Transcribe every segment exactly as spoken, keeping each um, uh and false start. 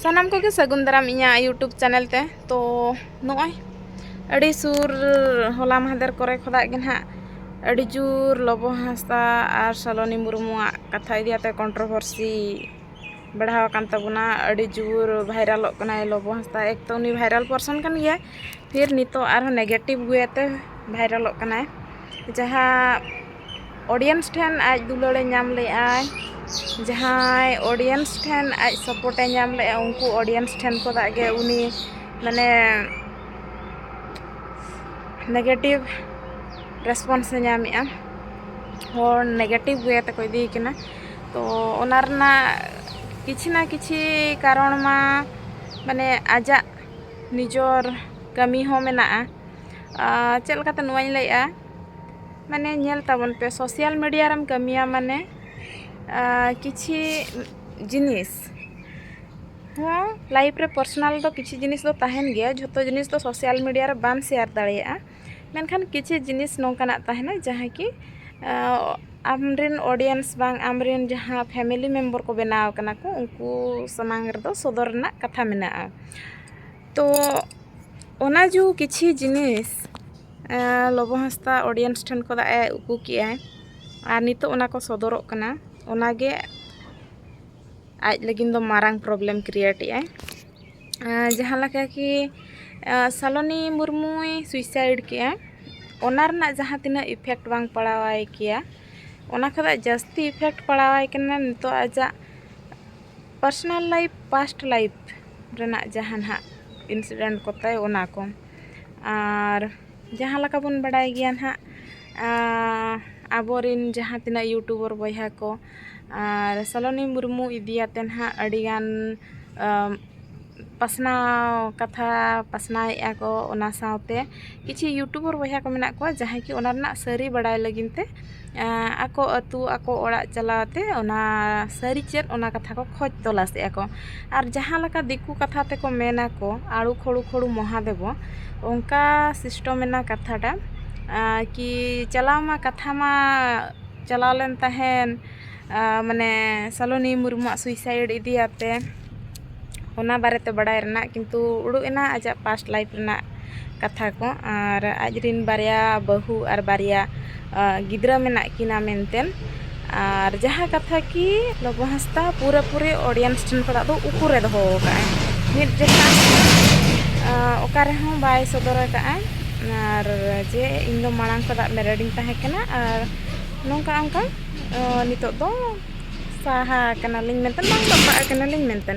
ᱥᱟᱱᱟᱢ ᱠᱚᱜᱮ ᱥᱟᱹᱜᱩᱱ ᱫᱟᱨᱟᱢ ᱤᱧᱟᱹᱜ YouTube ᱪᱮᱱᱮᱞ ᱛᱮ᱾ ᱛᱚ ᱱᱚᱜᱼᱚᱭ ᱟᱹᱰᱤ ᱥᱩᱨ ᱦᱚᱞᱟ ᱢᱟᱦᱫᱮᱨ ᱠᱚᱨᱮ ᱠᱷᱚᱱᱟᱜ ᱜᱮ ᱱᱟᱦᱟᱜ ᱟᱹᱰᱤ ᱡᱳᱨ ᱞᱚᱵᱚ ᱦᱟᱸᱥᱫᱟ ᱟᱨ ᱥᱟᱞᱚᱱᱤ ᱢᱩᱨᱢᱩᱣᱟᱜ ᱠᱟᱛᱷᱟ ᱤᱫᱤ ᱠᱟᱛᱮ ᱠᱚᱱᱴᱨᱳᱵᱷᱟᱨᱥᱤ ᱵᱟᱲᱦᱟᱣ ᱟᱠᱟᱱ ᱛᱟᱵᱚᱱᱟ᱾ ᱟᱹᱰᱤ ᱡᱳᱨ ᱵᱷᱟᱭᱨᱟᱞᱚᱜ ᱠᱟᱱᱟᱭ ᱞᱚᱵᱚ ᱦᱟᱸᱥᱫᱟ᱾ ᱮᱠ ᱛᱚ ᱩᱱᱤ ᱵᱷᱟᱭᱨᱟᱞ ᱯᱟᱨᱥᱚᱱ ᱠᱟᱱ ᱜᱮᱭᱟᱭ, ᱯᱷᱤᱨ ᱱᱤᱛᱚᱜ ᱟᱨᱦᱚᱸ ᱱᱮᱜᱮᱴᱤᱵᱷ ᱣᱮ ᱛᱮ ᱵᱷᱟᱭᱨᱟᱞᱚᱜ ᱠᱟᱱᱟᱭ᱾ ᱡᱟᱦᱟᱸ ᱚᱰᱤᱭᱮᱱᱥ ᱴᱷᱮᱱ ᱟᱡ ᱫᱩᱞᱟᱹᱲᱮ ᱧᱟᱢ ᱞᱮᱫᱟᱭ, ᱡᱟᱦᱟᱸᱭ ᱚᱰᱤᱭᱮᱱᱥ ᱴᱷᱮᱱ ᱟᱡ ᱥᱟᱯᱳᱨᱴᱮ ᱧᱟᱢ ᱞᱮᱫᱼᱟ, ᱩᱱᱠᱩ ᱚᱰᱤᱭᱮᱱᱥ ᱴᱷᱮᱱ ᱠᱷᱚᱱᱟᱜ ᱜᱮ ᱩᱱᱤ ᱢᱟᱱᱮ ᱱᱮᱜᱮᱴᱤᱵᱷ ᱨᱮᱥᱯᱚᱱᱥ ᱮ ᱧᱟᱢᱮᱫᱼᱟ᱾ ᱦᱚᱲ ᱱᱮᱜᱮᱴᱤᱵᱷ ᱣᱮ ᱛᱮᱠᱚ ᱤᱫᱤᱭᱮ ᱠᱟᱱᱟ᱾ ᱛᱚ ᱚᱱᱟ ᱨᱮᱱᱟᱜ ᱠᱤᱪᱷᱤ ᱱᱟ ᱠᱤᱪᱷᱤ ᱠᱟᱨᱚᱱ ᱢᱟ ᱢᱟᱱᱮ ᱟᱡᱟᱜ ᱱᱤᱡᱚᱨ ᱠᱟᱹᱢᱤ ᱦᱚᱸ ᱢᱮᱱᱟᱜᱼᱟ᱾ ᱟᱨ ᱪᱮᱫ ᱞᱮᱠᱟᱛᱮ ᱱᱚᱣᱟᱧ ᱞᱟᱹᱭᱮᱜᱼᱟ, ᱢᱟᱱᱮ ᱧᱮᱞ ᱛᱟᱵᱚᱱ ᱯᱮ, ᱥᱳᱥᱟᱞ ᱢᱤᱰᱤᱭᱟ ᱨᱮᱢ ᱠᱟᱹᱢᱤᱭᱟ ᱢᱟᱱᱮ ᱟᱨ ᱠᱤᱪᱷᱤ ᱡᱤᱱᱤᱥ ᱦᱚᱸ ᱞᱟᱭᱤᱯᱷ ᱨᱮ ᱯᱟᱨᱥᱚᱱᱟᱞ ᱫᱚ ᱠᱤᱪᱷᱤ ᱡᱤᱱᱤᱥ ᱫᱚ ᱛᱟᱦᱮᱱ ᱜᱮᱭᱟ, ᱡᱷᱚᱛᱚ ᱡᱤᱱᱤᱥ ᱫᱚ ᱥᱳᱥᱟᱞ ᱢᱤᱰᱤᱭᱟ ᱨᱮ ᱵᱟᱢ ᱥᱮᱭᱟᱨ ᱫᱟᱲᱮᱭᱟᱜᱼᱟ᱾ ᱢᱮᱱᱠᱷᱟᱱ ᱠᱤᱪᱷᱤ ᱡᱤᱱᱤᱥ ᱱᱚᱝᱠᱟᱱᱟᱜ ᱛᱟᱦᱮᱱᱟ ᱡᱟᱦᱟᱸ ᱠᱤ ᱟᱢ ᱨᱮᱱ ᱚᱰᱤᱭᱮᱱᱥ ᱵᱟᱝ ᱟᱢ ᱨᱮᱱ ᱡᱟᱦᱟᱸ ᱯᱷᱮᱢᱮᱞᱤ ᱢᱮᱢᱵᱚᱨ ᱠᱚ ᱵᱮᱱᱟᱣ ᱠᱟᱱᱟ ᱠᱚ, ᱩᱱᱠᱩ ᱥᱟᱢᱟᱝ ᱨᱮᱫᱚ ᱥᱚᱫᱚᱨ ᱨᱮᱱᱟᱜ ᱠᱟᱛᱷᱟ ᱢᱮᱱᱟᱜᱼᱟ᱾ ᱛᱚ ᱚᱱᱟ ᱡᱩ ᱠᱤᱪᱷᱤ ᱡᱤᱱᱤᱥ ᱞᱚᱵᱚ ᱦᱟᱸᱥᱫᱟ ᱚᱰᱤᱭᱮᱱᱥ ᱴᱷᱮᱱ ᱠᱷᱚᱱᱟᱜ ᱮ ᱩᱠᱩ ᱠᱮᱜᱼᱟᱭ, ᱟᱨ ᱱᱤᱛᱚᱜ ᱚᱱᱟ ᱠᱚ ᱥᱚᱫᱚᱨᱚᱜ ᱠᱟᱱᱟ, ᱚᱱᱟᱜᱮ ᱟᱡ ᱞᱟᱹᱜᱤᱫ ᱫᱚ ᱢᱟᱨᱟᱝ ᱯᱨᱚᱵᱞᱮᱢ ᱠᱨᱤᱭᱮᱴ ᱮᱜᱼᱟᱭ᱾ ᱡᱟᱦᱟᱸ ᱞᱮᱠᱟ ᱠᱤ ᱥᱟᱞᱚᱱᱤ ᱢᱩᱨᱢᱩᱭ ᱥᱩᱭᱥᱟᱭᱤᱰ ᱠᱮᱜᱼᱟ, ᱚᱱᱟ ᱨᱮᱱᱟᱜ ᱡᱟᱦᱟᱸ ᱛᱤᱱᱟᱹᱜ ᱤᱯᱷᱮᱠᱴ ᱵᱟᱝ ᱯᱟᱲᱟᱣᱟᱭ ᱠᱮᱭᱟ, ᱚᱱᱟ ᱠᱷᱚᱱᱟᱜ ᱡᱟᱹᱥᱛᱤ ᱤᱯᱷᱮᱠᱴ ᱯᱟᱲᱟᱣᱟᱭ ᱠᱟᱱᱟ ᱱᱤᱛᱚᱜ ᱟᱡᱟᱜ ᱯᱟᱨᱥᱚᱱᱟᱞ ᱞᱟᱭᱤᱯᱷ, ᱯᱟᱥᱴ ᱞᱟᱭᱤᱯᱷ ᱨᱮᱱᱟᱜ ᱡᱟᱦᱟᱸ ᱱᱟᱦᱟᱜ ᱤᱱᱥᱤᱰᱮᱱᱴ ᱠᱚᱛᱟᱭ, ᱚᱱᱟ ᱠᱚ᱾ ᱟᱨ ᱡᱟᱦᱟᱸ ᱞᱮᱠᱟ ᱵᱚᱱ ᱵᱟᱰᱟᱭ ᱜᱮᱭᱟ ᱱᱟᱦᱟᱜ, ᱟᱵᱚᱨᱮᱱ ᱡᱟᱦᱟᱸ ᱛᱤᱱᱟᱹᱜ ᱭᱩᱴᱩᱵᱟᱨ ᱵᱚᱭᱦᱟ ᱠᱚ ᱟᱨ ᱥᱟᱞᱚᱱᱤ ᱢᱩᱨᱢᱩ ᱤᱫᱤᱭᱟᱛᱮ ᱱᱟᱦᱟᱜ ᱟᱹᱰᱤᱜᱟᱱ ᱯᱟᱥᱱᱟᱣ ᱠᱟᱛᱷᱟ ᱯᱟᱥᱱᱟᱣᱮᱫᱼᱟ ᱠᱚ᱾ ᱚᱱᱟ ᱥᱟᱶᱛᱮ ᱠᱤᱪᱷᱩ ᱭᱩᱴᱩᱵᱟᱨ ᱵᱚᱭᱦᱟ ᱠᱚ ᱢᱮᱱᱟᱜ ᱠᱚᱣᱟ ᱡᱟᱦᱟᱸᱭ ᱠᱤ ᱚᱱᱟ ᱨᱮᱱᱟᱜ ᱥᱟᱹᱨᱤ ᱵᱟᱲᱟᱭ ᱞᱟᱹᱜᱤᱫ ᱛᱮ ᱟᱠᱚ ᱟᱹᱛᱩ, ᱟᱠᱚ ᱚᱲᱟᱜ ᱪᱟᱞᱟᱣ ᱛᱮ ᱚᱱᱟ ᱥᱟᱹᱨᱤ ᱪᱮᱫ, ᱚᱱᱟ ᱠᱟᱛᱷᱟ ᱠᱚ ᱠᱷᱚᱡᱽ ᱛᱚᱞᱟᱥᱮᱫᱼᱟ ᱠᱚ᱾ ᱟᱨ ᱡᱟᱦᱟᱸ ᱞᱮᱠᱟ ᱫᱤᱠᱩ ᱠᱟᱛᱷᱟ ᱛᱮᱠᱚ ᱢᱮᱱᱟ ᱠᱚ, "ᱟᱲᱩ ᱠᱷᱚᱲᱩ ᱠᱷᱚᱲᱩ ᱢᱚᱦᱟᱫᱮᱵᱚ", ᱚᱱᱠᱟ ᱥᱤᱥᱴᱚᱢ ᱮᱱᱟ ᱠᱟᱛᱷᱟᱴᱟ᱾ ᱠᱤ ᱪᱟᱞᱟᱣ ᱢᱟ ᱠᱟᱛᱷᱟ ᱢᱟ ᱪᱟᱞᱟᱣ ᱞᱮᱱ ᱛᱟᱦᱮᱱ, ᱢᱟᱱᱮ ᱥᱟᱞᱚᱱᱤ ᱢᱩᱨᱢᱩᱣᱟᱜ ᱥᱩᱭᱥᱟᱭᱤᱰ ᱤᱫᱤᱭᱟᱛᱮ᱾ ᱚᱱᱟ ᱵᱟᱨᱮᱛᱮ ᱵᱟᱰᱟᱭ ᱨᱮᱱᱟᱜ, ᱠᱤᱱᱛᱩ ᱩᱰᱩᱠ ᱮᱱᱟ ᱟᱡᱟᱜ past life ᱨᱮᱱᱟᱜ ᱠᱟᱛᱷᱟ ᱠᱚ, ᱟᱨ ᱟᱡ ᱨᱤᱱ ᱵᱟᱨᱭᱟ ᱵᱟᱹᱦᱩ ᱟᱨ ᱵᱟᱨᱭᱟ, ᱟ, ᱜᱤᱫᱽᱨᱟᱹ ᱢᱮᱱᱟᱜ ᱠᱤᱱᱟ ᱢᱮᱱᱛᱮ᱾ ᱟᱨ ᱡᱟᱦᱟᱸ ᱠᱟᱛᱷᱟ ᱠᱤ ᱞᱚᱵᱚ ᱦᱟᱸᱥᱫᱟ ᱯᱩᱨᱟᱹᱯᱩᱨᱤ audience ᱴᱷᱮᱱ ᱠᱷᱚᱱᱟᱜ ᱫᱚ ᱩᱠᱩ ᱨᱮ ᱫᱚᱦᱚ ᱟᱠᱟᱫᱼᱟᱭ, ᱢᱤᱫ ᱡᱚᱠᱷᱟ, ᱟ, ᱚᱠᱟ ᱨᱮᱦᱚᱸ ᱵᱟᱭ ᱥᱚᱫᱚᱨ ᱟᱠᱟᱫᱼᱟᱭ᱾ ᱟᱨ ᱡᱮ ᱤᱧ ᱫᱚ ᱢᱟᱲᱟᱝ ᱠᱷᱚᱱᱟᱜ married ᱤᱧ ᱛᱟᱦᱮᱸ ᱠᱟᱱᱟ ᱟᱨ ᱱᱚᱝᱠᱟ ᱚᱱᱠᱟ, ᱟ, ᱱᱤᱛᱚᱜ ᱫᱚ ᱥᱟᱦᱟ ᱟᱠᱟᱱᱟᱞᱤᱧ ᱢᱮᱱᱛᱮ, ᱵᱟᱝ ᱵᱟᱯᱞᱟᱜ ᱠᱟᱱᱟᱞᱤᱧ ᱢᱮᱱᱛᱮ᱾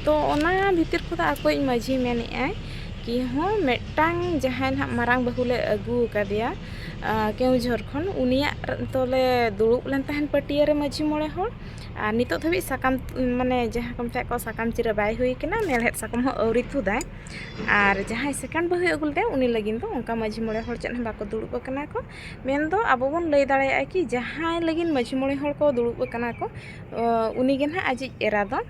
ᱛᱚ ᱚᱱᱟ ᱵᱷᱤᱛᱤᱨ ᱠᱷᱚᱱᱟᱜ ᱟᱠᱚᱭᱤᱡ ᱢᱟᱹᱡᱷᱤ ᱢᱮᱱᱮᱫᱼᱟᱭ ᱠᱤ ᱦᱚᱸ ᱢᱤᱫᱴᱟᱝ ᱡᱟᱦᱟᱸᱭ ᱱᱟᱦᱟᱜ ᱢᱟᱨᱟᱝ ᱵᱟᱹᱦᱩ ᱞᱮ ᱟᱹᱜᱩ ᱟᱠᱟᱫᱮᱭᱟ, ᱟ, ᱠᱮᱣᱡᱷᱚᱨ ᱠᱷᱚᱱ, ᱩᱱᱤᱭᱟᱜ ᱨᱮ-, ᱛᱚᱞᱮ ᱫᱩᱲᱩᱵ ᱞᱮᱱ ᱛᱟᱦᱮᱱ ᱯᱟᱹᱴᱭᱟᱹ ᱨᱮ ᱢᱟᱹᱡᱷᱤ ᱢᱚᱬᱮ ᱦᱚᱲ, ᱟᱨ ᱱᱤᱛᱚᱜ ᱫᱷᱟᱹᱵᱤᱡ ᱥᱟᱠᱟᱢ, ᱢᱟᱱᱮ ᱡᱟᱦᱟᱸ ᱠᱚ ᱢᱮᱛᱟᱜ ᱠᱚ ᱥᱟᱠᱟᱢ ᱪᱤᱨᱟᱹ ᱵᱟᱭ ᱦᱩᱭ ᱠᱟᱱᱟ, ᱢᱮᱲᱦᱮᱫ ᱥᱟᱠᱟᱢ ᱦᱚᱸ ᱟᱹᱣᱨᱤ ᱛᱩᱫᱟᱭ᱾ ᱟᱨ ᱡᱟᱦᱟᱸᱭ second ᱵᱟᱹᱦᱩᱭ ᱟᱹᱜᱩ ᱞᱮᱫᱮᱭᱟ ᱩᱱᱤ ᱞᱟᱹᱜᱤᱫ ᱫᱚ ᱚᱱᱠᱟ ᱢᱟᱹᱡᱷᱤ ᱢᱚᱬᱮ ᱦᱚᱲ ᱪᱮᱫ ᱦᱚᱸ ᱵᱟᱠᱚ ᱫᱩᱲᱩᱵ ᱟᱠᱟᱱᱟ ᱠᱚ᱾ ᱢᱮᱱᱫᱚ ᱟᱵᱚ ᱵᱚᱱ ᱞᱟᱹᱭ ᱫᱟᱲᱮᱭᱟᱜᱼᱟ ᱠᱤ ᱡᱟᱦᱟᱸᱭ ᱞᱟᱹᱜᱤᱫ ᱢᱟᱹᱡᱷᱤ ᱢᱚᱬᱮ ᱦᱚᱲ ᱠᱚ ᱫᱩᱲᱩᱵ ᱟᱠᱟᱱᱟ ᱠᱚ, ᱚ, ᱩᱱᱤ ᱜᱮ ᱱᱟᱦᱟᱜ ᱟᱡᱤᱡ ᱮᱨᱟ ᱫᱚ᱾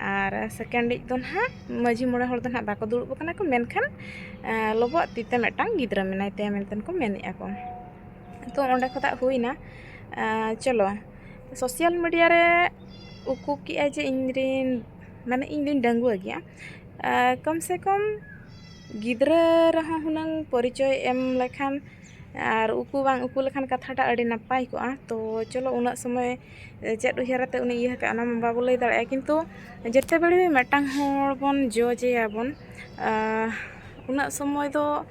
ᱟᱨ second ᱤᱡ ᱫᱚ ᱱᱟᱦᱟᱜ ᱢᱟᱹᱡᱷᱤ ᱢᱚᱬᱮ ᱦᱚᱲ ᱫᱚ ᱱᱟᱦᱟᱜ ᱵᱟᱠᱚ ᱫᱩᱲᱩᱵ ᱟᱠᱟᱱᱟ ᱠᱚ, ᱢᱮᱱᱠᱷᱟᱱ, ᱟ, ᱞᱚᱵᱚᱣᱟᱜ ᱛᱤ ᱛᱮ ᱢᱤᱫᱴᱟᱝ ᱜᱤᱫᱽᱨᱟᱹ ᱢᱮᱱᱟᱭ ᱛᱟᱭᱟ ᱢᱮᱱᱛᱮ ᱠᱚ ᱢᱮᱱᱮᱫᱼᱟ ᱠᱚ᱾ ᱛᱚ ᱚᱸᱰᱮ ᱠᱷᱚᱱᱟᱜ ᱦᱩᱭᱱᱟ᱾ ᱟ, ᱪᱚᱞᱚ, social media ᱨᱮ ᱩᱠᱩ ᱠᱮᱜᱼᱟᱭ ᱡᱮ ᱤᱧ ᱨᱤᱱ, ᱢᱟᱱᱮ ᱤᱧ ᱫᱩᱧ ᱰᱟᱺᱜᱩᱣᱟᱹ ᱜᱮᱭᱟ᱾ ᱟ, ᱠᱚᱢ ᱥᱮ ᱠᱚᱢ ᱜᱤᱫᱽᱨᱟᱹ ᱨᱮᱦᱚᱸ ᱦᱩᱱᱟᱹᱝ ᱯᱚᱨᱤᱪᱚᱭ ᱮᱢ ᱞᱮᱠᱷᱟᱱ ᱟᱨ ᱩᱠᱩ ᱵᱟᱝ ᱩᱠᱩ ᱞᱮᱠᱷᱟᱱ ᱠᱟᱛᱷᱟᱴᱟᱜ ᱟᱹᱰᱤ ᱱᱟᱯᱟᱭ ᱠᱚᱜᱼᱟ᱾ ᱛᱚ ᱪᱚᱞᱚ, ᱩᱱᱟᱹᱜ ᱥᱚᱢᱚᱭ ᱪᱮᱫ ᱩᱭᱦᱟᱹᱨ ᱟᱛᱮ ᱩᱱᱤ ᱤᱭᱟᱹ ᱟᱠᱟᱫᱼᱟ, ᱚᱱᱟ ᱢᱟ ᱵᱟᱵᱚ ᱞᱟᱹᱭ ᱫᱟᱲᱮᱭᱟᱜᱼᱟ, ᱠᱤᱱᱛᱩ ᱡᱮᱛᱮ ᱵᱮᱲᱮ ᱢᱤᱫᱴᱟᱝ ᱦᱚᱲ ᱵᱚᱱ judge ᱮᱭᱟ ᱵᱚᱱ, ᱟ, ᱩᱱᱟᱹᱜ ᱥᱚᱢᱚᱭ ᱫᱚ,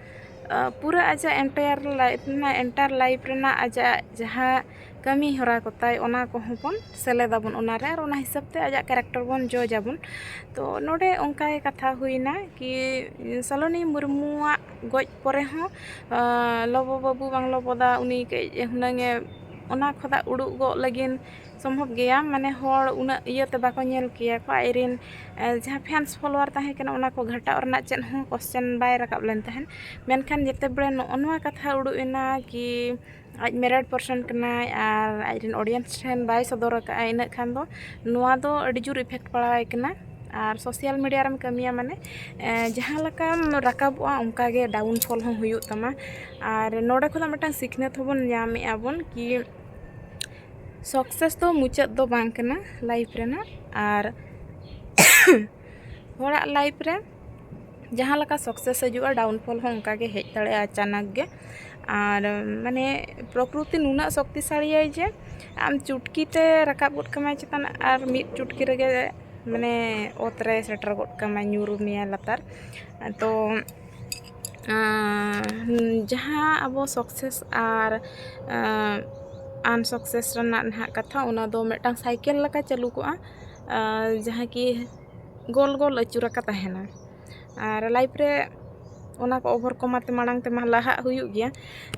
ᱟ, ᱯᱩᱨᱟᱹ ᱟᱡᱟᱜ entire life ᱨᱮᱱᱟᱜ, entire life ᱨᱮᱱᱟᱜ ᱟᱡᱟᱜ ᱡᱟᱦᱟᱸ ᱠᱟᱹᱢᱤ ᱦᱚᱨᱟ ᱠᱚᱛᱟᱭ, ᱚᱱᱟ ᱠᱚᱦᱚᱸ ᱵᱚᱱ ᱥᱮᱞᱮᱫᱟᱵᱚᱱ ᱚᱱᱟᱨᱮ, ᱟᱨ ᱚᱱᱟ ᱦᱤᱥᱟᱹᱵ ᱛᱮ ᱟᱡᱟᱜ character ᱵᱚᱱ judge ᱟᱵᱚᱱ᱾ ᱛᱚ ᱱᱚᱰᱮ ᱚᱱᱠᱟ ᱜᱮ ᱠᱟᱛᱷᱟ ᱦᱩᱭᱱᱟ ᱠᱤ ᱥᱟᱞᱚᱱᱤ ᱢᱩᱨᱢᱩᱣᱟᱜ ᱜᱚᱡ ᱯᱚᱨᱮ ᱦᱚᱸ, ᱟ, ᱞᱚᱵᱚ ᱵᱟᱹᱵᱩ ᱵᱟᱝ ᱞᱚᱵᱚ ᱫᱟ ᱩᱱᱤ ᱠᱟᱹᱡ ᱦᱩᱱᱟᱹᱝ ᱮ ᱚᱱᱟ ᱠᱷᱚᱱᱟᱜ ᱩᱰᱩᱠ ᱜᱚᱜ ᱞᱟᱹᱜᱤᱫ ᱥᱚᱢᱵᱷᱚᱵ ᱜᱮᱭᱟ, ᱢᱟᱱᱮ ᱦᱚᱲ ᱩᱱᱟᱹᱜ ᱤᱭᱟᱹᱛᱮ ᱵᱟᱠᱚ ᱧᱮᱞ ᱠᱮᱭᱟ ᱠᱚ, ᱟᱡᱨᱮᱱ, ᱟ, ᱡᱟᱦᱟᱸ fans follower ᱛᱟᱦᱮᱸ ᱠᱟᱱᱟ ᱚᱱᱟ ᱠᱚ ᱜᱷᱟᱴᱟᱣ ᱨᱮᱱᱟᱜ ᱪᱮᱫ ᱦᱚᱸ question ᱵᱟᱭ ᱨᱟᱠᱟᱵ ᱞᱮᱱ ᱛᱟᱦᱮᱸᱫ᱾ ᱢᱮᱱᱠᱷᱟᱱ ᱡᱮᱛᱮ ᱵᱮᱲᱮ ᱱᱚᱜᱼᱚ ᱱᱚᱣᱟ ᱠᱟᱛᱷᱟ ᱩᱰᱩᱠ ᱮᱱᱟ ᱠᱤ ᱟᱡ married person ᱠᱟᱱᱟᱭ ᱟᱨ ᱟᱡᱨᱮᱱ audience ᱴᱷᱮᱱ ᱵᱟᱭ ᱥᱚᱫᱚᱨ ᱟᱠᱟᱫᱼᱟ, ᱤᱱᱟᱹᱜ ᱠᱷᱟᱱ ᱫᱚ ᱱᱚᱣᱟ ᱫᱚ ᱟᱹᱰᱤ ᱡᱳᱨ effect ᱯᱟᱲᱟᱣᱟᱭ ᱠᱟᱱᱟ᱾ ᱟᱨ social media ᱨᱮᱢ ᱠᱟᱹᱢᱤᱭᱟ ᱢᱟᱱᱮ, ᱮ, ᱡᱟᱦᱟᱸ ᱞᱮᱠᱟᱢ ᱨᱟᱠᱟᱵᱚᱜᱼᱟ ᱚᱱᱠᱟ ᱜᱮ downfall ᱦᱚᱸ ᱦᱩᱭᱩᱜ ᱛᱟᱢᱟ᱾ ᱟᱨ ᱱᱚᱰᱮ ᱠᱷᱚᱱᱟᱜ ᱢᱤᱫᱴᱟᱝ ᱥᱤᱠᱷᱱᱟᱹᱛ ᱦᱚᱸᱵᱚᱱ ᱧᱟᱢᱮᱫᱼᱟ ᱵᱚᱱ ᱠᱤ success ᱫᱚ ᱢᱩᱪᱟᱹᱫ ᱫᱚ ᱵᱟᱝ ᱠᱟᱱᱟ life ᱨᱮᱱᱟᱜ᱾ ᱟᱨ ᱦᱚᱲᱟᱜ ᱞᱟᱭᱤᱯᱷ ᱨᱮ ᱡᱟᱦᱟᱸ ᱞᱮᱠᱟ ᱥᱟᱠᱥᱮᱥ ᱦᱤᱡᱩᱜᱼᱟ, ᱰᱟᱣᱩᱱᱯᱷᱚᱞ ᱦᱚᱸ ᱚᱱᱠᱟ ᱜᱮ ᱦᱮᱡ ᱫᱟᱲᱮᱭᱟᱜᱼᱟ ᱟᱪᱟᱱᱟᱠ ᱜᱮ᱾ ᱟᱨ ᱢᱟᱱᱮ ᱯᱨᱚᱠᱨᱤᱛᱤ ᱱᱩᱱᱟᱹᱜ ᱥᱚᱠᱛᱤᱥᱟᱞᱤᱭᱟᱭ ᱡᱮ ᱟᱢ ᱪᱩᱴᱠᱤ ᱛᱮ ᱨᱟᱠᱟᱵ ᱜᱚᱫ ᱠᱟᱢᱟᱭ ᱪᱮᱛᱟᱱ ᱟᱨ ᱢᱤᱫ ᱪᱩᱴᱠᱤ ᱨᱮᱜᱮ ᱢᱟᱱᱮ ᱚᱛ ᱨᱮ ᱥᱮᱴᱮᱨ ᱜᱚᱫ ᱠᱟᱢᱟᱭ, ᱧᱩᱨ ᱢᱮᱭᱟᱭ ᱞᱟᱛᱟᱨ᱾ ᱛᱚ ᱡᱟᱦᱟᱸ ᱟᱵᱚ ᱥᱟᱠᱥᱮᱥ ᱟᱨ ᱟᱱᱥᱟᱠᱥᱮᱥ ᱨᱮᱱᱟᱜ ᱱᱟᱦᱟᱜ ᱠᱟᱛᱷᱟ, ᱚᱱᱟ ᱫᱚ ᱢᱤᱫᱴᱟᱝ ᱥᱟᱭᱠᱮᱞ ᱞᱮᱠᱟ ᱪᱟᱹᱞᱩ ᱠᱚᱜᱼᱟ, ᱡᱟᱦᱟᱸ ᱠᱤ ᱜᱳᱞ ᱜᱳᱞ ᱟᱹᱪᱩᱨ ᱟᱠᱟ ᱛᱟᱦᱮᱱᱟ᱾ ᱟᱨ ᱞᱟᱭᱤᱯᱷ ᱨᱮ ᱚᱱᱟ ᱠᱚ ᱳᱵᱷᱟᱨᱠᱚᱢ ᱟᱛᱮ ᱢᱟᱲᱟᱝ ᱛᱮᱢᱟ ᱞᱟᱦᱟᱜ ᱦᱩᱭᱩᱜ ᱜᱮᱭᱟ᱾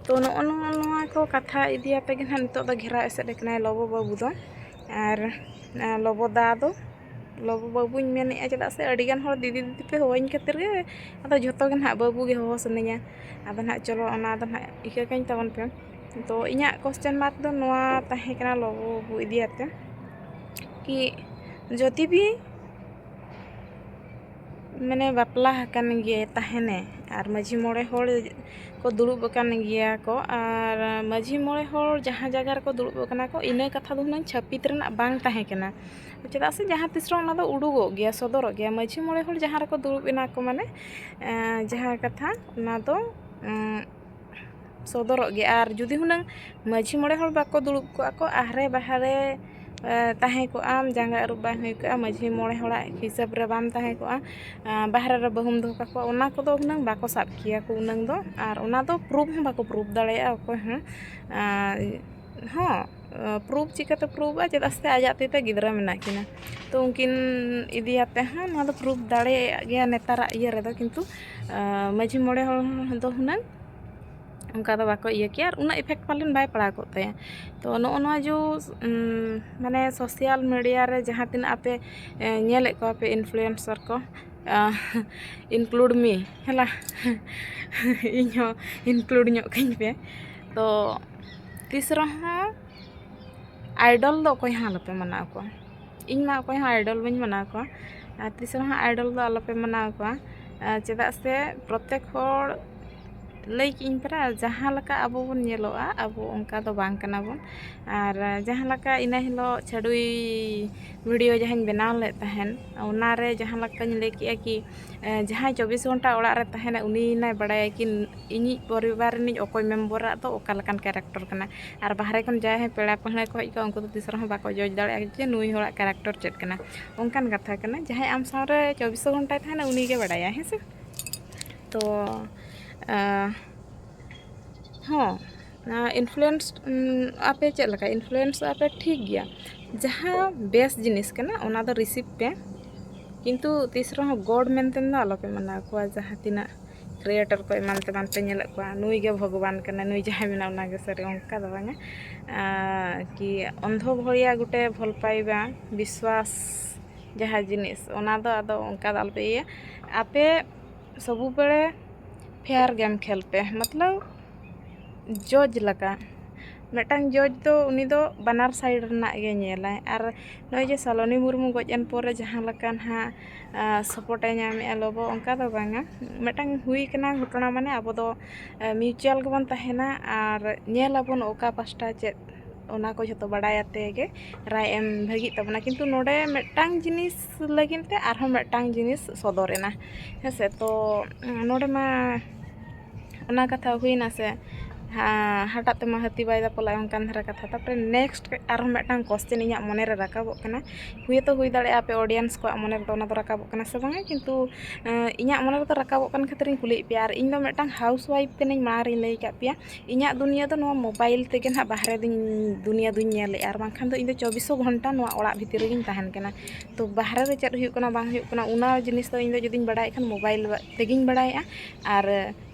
ᱛᱚ ᱱᱚᱜᱼᱚ ᱱᱚᱣᱟ ᱱᱚᱣᱟ ᱠᱚ ᱠᱟᱛᱷᱟ ᱤᱫᱤ ᱟᱛᱮ ᱜᱮ ᱱᱟᱦᱟᱜ ᱱᱤᱛᱚᱜ ᱫᱚ ᱜᱷᱮᱨᱟᱣ ᱮᱥᱮᱫ ᱟᱠᱟᱱᱟᱭ ᱞᱚᱵᱚ ᱵᱟᱹᱵᱩ ᱫᱚ᱾ ᱟᱨ ᱞᱚᱵᱚ ᱫᱟ ᱫᱚ, ᱞᱚᱵᱚ ᱵᱟᱹᱵᱩᱧ ᱢᱮᱱᱮᱫᱼᱟ, ᱪᱮᱫᱟᱜ ᱥᱮ ᱟᱹᱰᱤᱜᱟᱱ ᱦᱚᱲ ᱫᱤᱫᱤ ᱫᱤᱫᱤ ᱯᱮ ᱦᱚᱦᱚᱧ ᱠᱷᱟᱹᱛᱤᱨ ᱜᱮ ᱟᱫᱚ ᱡᱷᱚᱛᱚ ᱜᱮ ᱱᱟᱦᱟᱜ ᱵᱟᱹᱵᱩ ᱜᱮ ᱦᱚᱦᱚ ᱥᱟᱱᱟᱧᱟ᱾ ᱟᱫᱚ ᱱᱟᱦᱟᱜ ᱪᱚᱞᱚ, ᱚᱱᱟ ᱫᱚ ᱱᱟᱦᱟᱜ ᱤᱠᱟᱹ ᱠᱟᱹᱧ ᱛᱟᱵᱚᱱ ᱯᱮ᱾ ᱛᱚ ᱤᱧᱟᱹᱜ ᱠᱚᱥᱪᱮᱱ ᱢᱟᱨᱠ ᱫᱚ ᱱᱚᱣᱟ ᱛᱟᱦᱮᱸ ᱠᱟᱱᱟ ᱞᱚᱵᱚ ᱵᱟᱹᱵᱩ ᱤᱫᱤ ᱟᱛᱮ, ᱠᱤ ᱡᱩᱫᱤ ᱵᱤ ᱢᱟᱱᱮ ᱵᱟᱯᱞᱟ ᱟᱠᱟᱱ ᱜᱮ ᱛᱟᱦᱮᱱᱮ ᱟᱨ ᱢᱟᱹᱡᱷᱤ ᱢᱚᱬᱮ ᱦᱚᱲ ᱠᱚ ᱫᱩᱲᱩᱵ ᱟᱠᱟᱱ ᱜᱮᱭᱟ ᱠᱚ, ᱟᱨ ᱢᱟᱹᱡᱷᱤ ᱢᱚᱬᱮ ᱦᱚᱲ ᱡᱟᱦᱟᱸ ᱡᱟᱭᱜᱟ ᱨᱮᱠᱚ ᱫᱩᱲᱩᱵ ᱟᱠᱟᱱᱟ ᱠᱚ, ᱤᱱᱟᱹ ᱠᱟᱛᱷᱟ ᱫᱚ ᱦᱩᱱᱟᱹᱝ ᱪᱷᱟᱹᱯᱤᱛ ᱨᱮᱱᱟᱜ ᱵᱟᱝ ᱛᱟᱦᱮᱸ ᱠᱟᱱᱟ᱾ ᱪᱮᱫᱟᱜ ᱥᱮ ᱡᱟᱦᱟᱸ ᱛᱤᱥ ᱨᱮᱦᱚᱸ ᱚᱱᱟ ᱫᱚ ᱩᱰᱩᱠᱚᱜ ᱜᱮᱭᱟ, ᱥᱚᱫᱚᱨᱚᱜ ᱜᱮᱭᱟ᱾ ᱢᱟᱹᱡᱷᱤ ᱢᱚᱬᱮ ᱦᱚᱲ ᱡᱟᱦᱟᱸ ᱨᱮᱠᱚ ᱫᱩᱲᱩᱵ ᱮᱱᱟ ᱠᱚ, ᱢᱟᱱᱮ ᱡᱟᱦᱟᱸ ᱠᱟᱛᱷᱟ, ᱚᱱᱟ ᱫᱚ ᱥᱚᱫᱚᱨᱚᱜ ᱜᱮᱭᱟ᱾ ᱟᱨ ᱡᱩᱫᱤ ᱦᱩᱱᱟᱹᱝ ᱢᱟᱹᱡᱷᱤ ᱢᱚᱬᱮ ᱦᱚᱲ ᱵᱟᱠᱚ ᱫᱩᱲᱩᱵ ᱠᱚᱜᱼᱟ ᱠᱚ, ᱟᱦᱨᱮ ᱵᱟᱦᱨᱮ ᱛᱟᱦᱮᱸ ᱠᱚᱜᱼᱟᱢ, ᱡᱟᱸᱜᱟ ᱟᱹᱨᱩᱵ ᱵᱟᱝ ᱦᱩᱭ ᱠᱚᱜᱼᱟ, ᱢᱟᱹᱡᱷᱤ ᱢᱚᱬᱮ ᱦᱚᱲᱟᱜ ᱦᱤᱥᱟᱹᱵ ᱨᱮ ᱵᱟᱢ ᱛᱟᱦᱮᱸ ᱠᱚᱜᱼᱟ, ᱵᱟᱦᱨᱮ ᱨᱮ ᱵᱟᱹᱦᱩᱢ ᱫᱚᱦᱚ ᱠᱟᱠᱚᱣᱟ, ᱚᱱᱟ ᱠᱚᱫᱚ ᱦᱩᱱᱟᱹᱝ ᱵᱟᱠᱚ ᱥᱟᱵ ᱠᱮᱭᱟ ᱠᱚ ᱩᱱᱟᱹᱝ ᱫᱚ᱾ ᱟᱨ ᱚᱱᱟ ᱫᱚ ᱯᱨᱩᱯ ᱦᱚᱸ ᱵᱟᱠᱚ ᱯᱨᱩᱯ ᱫᱟᱲᱮᱭᱟᱜᱼᱟ ᱚᱠᱚᱭ ᱦᱚᱸ᱾ ᱦᱚᱸ, ᱯᱨᱩᱯ ᱪᱤᱠᱟᱹᱛᱮ ᱯᱨᱩᱯᱟ? ᱪᱮᱫᱟᱜ ᱥᱮ ᱟᱡᱟᱜ ᱛᱤ ᱛᱮ ᱜᱤᱫᱽᱨᱟᱹ ᱢᱮᱱᱟᱜ ᱠᱤᱱᱟ᱾ ᱛᱚ ᱩᱱᱠᱤᱱ ᱤᱫᱤᱭᱟᱛᱮ ᱦᱚᱸ ᱱᱚᱣᱟ ᱫᱚ ᱯᱨᱩᱯ ᱫᱟᱲᱮᱭᱟᱜ ᱜᱮᱭᱟ ᱱᱮᱛᱟᱨᱟᱜ ᱤᱭᱟᱹ ᱨᱮᱫᱚ, ᱠᱤᱱᱛᱩ ᱢᱟᱹᱡᱷᱤ ᱢᱚᱬᱮ ᱦᱚᱲ ᱫᱚ ᱦᱩᱱᱟᱹᱝ ᱚᱱᱠᱟ ᱫᱚ ᱵᱟᱠᱚ ᱤᱭᱟᱹ ᱠᱮᱭᱟ ᱟᱨ ᱩᱱᱟᱹᱜ ᱤᱯᱷᱮᱠᱴ ᱯᱟᱞᱮᱱ ᱵᱟᱭ ᱯᱟᱲᱟᱣ ᱠᱚᱜ ᱛᱟᱭᱟ᱾ ᱛᱚ ᱱᱚᱜᱼᱚ ᱱᱚᱣᱟ ᱡᱚ ᱢᱟᱱᱮ ᱥᱳᱥᱟᱞ ᱢᱤᱰᱤᱭᱟ ᱨᱮ ᱡᱟᱦᱟᱸ ᱛᱤᱱᱟᱹᱜ ᱟᱯᱮ ᱧᱮᱞᱮᱫ ᱠᱚᱣᱟ ᱯᱮ ᱤᱱᱯᱷᱞᱩᱭᱮᱱᱥᱟᱨ ᱠᱚ, include me, ᱦᱮᱞᱟ ᱤᱧ ᱦᱚᱸ ᱤᱱᱠᱞᱩᱰ ᱧᱚᱜ ᱠᱟᱹᱧ ᱯᱮ᱾ ᱛᱚ ᱛᱤᱥ ᱨᱮᱦᱚᱸ ᱟᱭᱰᱚᱞ ᱫᱚ ᱚᱠᱚᱭ ᱦᱚᱸ ᱟᱞᱚᱯᱮ ᱢᱟᱱᱟᱣ ᱠᱚᱣᱟ᱾ ᱤᱧ ᱢᱟ ᱚᱠᱚᱭ ᱦᱚᱸ ᱟᱭᱰᱚᱞ ᱵᱟᱹᱧ ᱢᱟᱱᱟᱣ ᱠᱚᱣᱟ, ᱟᱨ ᱛᱤᱥ ᱨᱮᱦᱚᱸ ᱟᱭᱰᱚᱞ ᱫᱚ ᱟᱞᱚᱯᱮ ᱢᱟᱱᱟᱣ ᱠᱚᱣᱟ᱾ ᱪᱮᱫᱟᱜ ᱥᱮ ᱯᱨᱚᱛᱮᱠ ᱦᱚᱲ ᱞᱟᱹᱭ ᱠᱮᱫᱟᱹᱧ ᱯᱟᱨᱟ, ᱡᱟᱦᱟᱸ ᱞᱮᱠᱟ ᱟᱵᱚ ᱵᱚᱱ ᱧᱮᱞᱚᱜᱼᱟ, ᱟᱵᱚ ᱚᱱᱠᱟ ᱫᱚ ᱵᱟᱝ ᱠᱟᱱᱟ ᱵᱚᱱ᱾ ᱟᱨ ᱡᱟᱦᱟᱸ ᱞᱮᱠᱟ ᱤᱱᱟᱹ ᱦᱤᱞᱳᱜ ᱪᱷᱟᱹᱰᱩᱭ ᱵᱷᱤᱰᱤᱭᱳ ᱡᱟᱦᱟᱸᱧ ᱵᱮᱱᱟᱣ ᱞᱮᱫ ᱛᱟᱦᱮᱸᱫ, ᱚᱱᱟᱨᱮ ᱡᱟᱦᱟᱸ ᱞᱮᱠᱟᱧ ᱞᱟᱹᱭ ᱠᱮᱫᱼᱟ ᱠᱤ, ᱮ, ᱡᱟᱦᱟᱸᱭ ᱪᱚᱵᱵᱤᱥ ᱜᱷᱚᱱᱴᱟ ᱚᱲᱟᱜ ᱨᱮ ᱛᱟᱦᱮᱱᱟ, ᱩᱱᱤ ᱱᱟᱭ ᱵᱟᱲᱟᱭᱟ ᱠᱤ ᱤᱧᱤᱡ ᱯᱚᱨᱤᱵᱟᱨ ᱨᱤᱱᱤᱡ ᱚᱠᱚᱭ ᱢᱮᱢᱵᱚᱨᱟᱜ ᱫᱚ ᱚᱠᱟ ᱞᱮᱠᱟᱱ ᱠᱮᱨᱮᱠᱴᱟᱨ ᱠᱟᱱᱟ᱾ ᱟᱨ ᱵᱟᱦᱨᱮ ᱠᱷᱚᱱ ᱡᱟᱦᱟᱸᱭ ᱯᱮᱲᱟ ᱯᱟᱹᱦᱲᱟᱹ ᱠᱚ ᱦᱮᱡ ᱠᱚᱜᱼᱟ, ᱩᱱᱠᱩ ᱫᱚ ᱛᱤᱥ ᱨᱮᱦᱚᱸ ᱵᱟᱠᱚ ᱡᱚᱡᱽ ᱫᱟᱲᱮᱭᱟᱜᱼᱟ ᱡᱮ ᱱᱩᱭ ᱦᱚᱲᱟᱜ ᱠᱮᱨᱮᱠᱴᱟᱨ ᱪᱮᱫ ᱠᱟᱱᱟ᱾ ᱚᱱᱠᱟᱱ ᱠᱟᱛᱷᱟ ᱠᱟᱱᱟ, ᱡᱟᱦᱟᱸᱭ ᱟᱢ ᱥᱟᱶᱨᱮ ᱪᱚᱵᱵᱤᱥ ᱜᱷᱚᱱᱴᱟᱭ ᱛᱟᱦᱮᱱᱟ, ᱩᱱᱤᱜᱮ ᱵᱟᱲᱟᱭᱟ, ᱦᱮᱸ ᱥᱮ? ᱛᱚ, ᱟ, ᱦᱚᱸ, ᱤᱱᱯᱷᱞᱩᱭᱮᱱᱥ ᱟᱯᱮ ᱪᱮᱫ ᱞᱮᱠᱟ? ᱤᱱᱯᱷᱞᱩᱭᱮᱱᱥ ᱟᱯᱮ ᱴᱷᱤᱠ ᱜᱮᱭᱟ, ᱡᱟᱦᱟᱸ ᱵᱮᱥ ᱡᱤᱱᱤᱥ ᱠᱟᱱᱟ ᱚᱱᱟ ᱫᱚ ᱨᱤᱥᱤᱵᱷ ᱯᱮ, ᱠᱤᱱᱛᱩ ᱛᱤᱥ ᱨᱮᱦᱚᱸ ᱜᱚᱰ ᱢᱮᱱᱛᱮ ᱫᱚ ᱟᱞᱚᱯᱮ ᱢᱟᱱᱟᱣ ᱠᱚᱣᱟ᱾ ᱡᱟᱦᱟᱸ ᱛᱤᱱᱟᱹᱜ ᱠᱨᱤᱭᱮᱴᱚᱨ ᱠᱚ ᱮᱢᱟᱱ ᱛᱮᱢᱟᱱ ᱯᱮ ᱧᱮᱞᱮᱫ ᱠᱚᱣᱟ, ᱱᱩᱭ ᱜᱮ ᱵᱷᱚᱜᱚᱵᱟᱱ ᱠᱟᱱᱟᱭ, ᱱᱩᱭ ᱡᱟᱦᱟᱸᱭ ᱢᱮᱱᱟᱜᱼᱟ ᱚᱱᱟ ᱜᱮ ᱥᱟᱹᱨᱤ, ᱚᱱᱠᱟ ᱫᱚ ᱵᱟᱝᱟ᱾ ᱟ, ᱠᱤ ᱚᱱᱫᱷᱚ ᱵᱷᱚᱲᱤᱭᱟ ᱜᱚᱴᱮ ᱵᱷᱚᱞ ᱯᱟᱭᱵᱟ ᱵᱤᱥᱣᱟᱥ ᱡᱟᱦᱟᱸ ᱡᱤᱱᱤᱥ, ᱚᱱᱟ ᱫᱚ ᱟᱫᱚ ᱚᱱᱠᱟ ᱫᱚ ᱟᱞᱚᱯᱮ ᱤᱭᱟᱹᱭᱟ᱾ ᱟᱯᱮ ᱥᱚᱵᱩ ᱵᱮᱲᱮ ᱯᱷᱮᱭᱟᱨ ᱜᱮᱢ ᱠᱷᱮᱞ ᱯᱮ, ᱢᱚᱛᱞᱚᱵ ᱡᱚᱡᱽ ᱞᱮᱠᱟ᱾ ᱢᱤᱫᱴᱟᱝ ᱡᱚᱡᱽ ᱫᱚ ᱩᱱᱤ ᱫᱚ ᱵᱟᱱᱟᱨ ᱥᱟᱭᱤᱰ ᱨᱮᱱᱟᱜ ᱜᱮ ᱧᱮᱞᱟᱭ᱾ ᱟᱨ ᱱᱚᱜᱼᱚᱭ ᱡᱮ ᱥᱟᱞᱚᱱᱤ ᱢᱩᱨᱢᱩ ᱜᱚᱡ ᱮᱱ ᱯᱚᱨᱮ ᱡᱟᱦᱟᱸ ᱞᱮᱠᱟ ᱱᱟᱦᱟᱜ, ᱟ, ᱥᱟᱯᱳᱨᱴ ᱮ ᱧᱟᱢᱮᱜᱼᱟ ᱞᱚᱵᱚ, ᱚᱱᱠᱟ ᱫᱚ ᱵᱟᱝᱟ᱾ ᱢᱤᱫᱴᱟᱝ ᱦᱩᱭ ᱠᱟᱱᱟ ᱜᱷᱚᱴᱚᱱᱟ, ᱢᱟᱱᱮ ᱟᱵᱚ ᱫᱚ, ᱟ, ᱢᱤᱭᱩᱪᱩᱣᱟᱞ ᱜᱮᱵᱚᱱ ᱛᱟᱦᱮᱱᱟ ᱟᱨ ᱧᱮᱞ ᱟᱵᱚᱱ ᱚᱠᱟ ᱯᱟᱥᱴᱟ ᱪᱮᱫ, ᱚᱱᱟ ᱠᱚ ᱡᱷᱚᱛᱚ ᱵᱟᱲᱟᱭ ᱟᱛᱮ ᱜᱮ ᱨᱟᱭ ᱮᱢ ᱵᱷᱟᱹᱜᱤᱜ ᱛᱟᱵᱚᱱᱟ᱾ ᱠᱤᱱᱛᱩ ᱱᱚᱰᱮ ᱢᱤᱫᱴᱟᱝ ᱡᱤᱱᱤᱥ ᱞᱟᱹᱜᱤᱫ ᱛᱮ ᱟᱨᱦᱚᱸ ᱢᱤᱫᱴᱟᱝ ᱡᱤᱱᱤᱥ ᱥᱚᱫᱚᱨ ᱮᱱᱟ, ᱦᱮᱸ ᱥᱮ? ᱛᱚ ᱱᱚᱰᱮ ᱢᱟ ᱚᱱᱟ ᱠᱟᱛᱷᱟ ᱦᱩᱭᱱᱟ ᱥᱮ, ᱦᱟ-, ᱦᱟᱴᱟᱜ ᱛᱮᱢᱟ ᱦᱟᱹᱛᱤ ᱵᱟᱭ ᱫᱟᱯᱚᱞᱟ, ᱚᱱᱠᱟᱱ ᱫᱷᱟᱨᱟ ᱠᱟᱛᱷᱟ᱾ ᱛᱟᱨᱯᱚᱨᱮ ᱱᱮᱠᱥᱴ ᱟᱨᱦᱚᱸ ᱢᱤᱫᱴᱟᱝ ᱠᱚᱥᱪᱮᱱ ᱤᱧᱟᱹᱜ ᱢᱚᱱᱮ ᱨᱮ ᱨᱟᱠᱟᱵᱚᱜ ᱠᱟᱱᱟ, ᱦᱩᱭᱛᱳ ᱦᱩᱭ ᱫᱟᱲᱮᱭᱟᱜᱼᱟ ᱟᱯᱮ ᱚᱰᱤᱭᱮᱱᱥ ᱠᱚᱣᱟᱜ ᱢᱚᱱᱮ ᱨᱮᱫᱚ ᱚᱱᱟ ᱫᱚ ᱨᱟᱠᱟᱵᱚᱜ ᱠᱟᱱᱟ ᱥᱮ ᱵᱟᱝᱟ, ᱠᱤᱱᱛᱩ, ᱮᱸ, ᱤᱧᱟᱹᱜ ᱢᱚᱱᱮ ᱨᱮᱫᱚ ᱨᱟᱠᱟᱵᱚᱜ ᱠᱟᱱ ᱠᱷᱟᱹᱛᱤᱨ ᱤᱧ ᱠᱩᱞᱤᱭᱮᱫ ᱯᱮᱭᱟ᱾ ᱟᱨ ᱤᱧ ᱫᱚ ᱢᱤᱫᱴᱟᱝ ᱦᱟᱣᱩᱥ ᱣᱟᱭᱤᱯ ᱠᱟᱹᱱᱟᱹᱧ, ᱢᱟᱲᱟᱝ ᱨᱤᱧ ᱞᱟᱹᱭ ᱟᱠᱟᱫ ᱯᱮᱭᱟ, ᱤᱧᱟᱹᱜ ᱫᱩᱱᱤᱭᱟᱹ ᱫᱚ ᱱᱚᱣᱟ ᱢᱳᱵᱟᱭᱤᱞ ᱛᱮᱜᱮ ᱱᱟᱦᱟᱜ ᱵᱟᱦᱨᱮ ᱫᱩᱧ, ᱫᱩᱱᱤᱭᱟᱹ ᱫᱩᱧ ᱧᱮᱞᱮᱫᱼᱟ, ᱟᱨ ᱵᱟᱝᱠᱷᱟᱱ ᱫᱚ ᱤᱧ ᱫᱚ ᱪᱚᱵᱵᱤᱥᱚ ᱜᱷᱚᱱᱴᱟ ᱱᱚᱣᱟ ᱚᱲᱟᱜ ᱵᱷᱤᱛᱤᱨ ᱨᱮᱜᱤᱧ ᱛᱟᱦᱮᱱ ᱠᱟᱱᱟ᱾ ᱛᱚ ᱵᱟᱦᱨᱮ ᱨᱮ ᱪᱮᱫ ᱦᱩᱭᱩᱜ ᱠᱟᱱᱟ ᱵᱟᱝ ᱦᱩᱭᱩᱜ ᱠᱟᱱᱟ, ᱚᱱᱟ ᱡᱤᱱᱤᱥ ᱫᱚ ᱤᱧ ᱫᱚ ᱡᱩᱫᱤᱧ ᱵᱟᱲᱟᱭᱮᱫ ᱠᱷᱟᱱ ᱢᱳᱵᱟᱭᱤᱞ ᱛᱮᱜᱤᱧ ᱵᱟᱲᱟᱭᱮᱫᱼᱟ, ᱟᱨ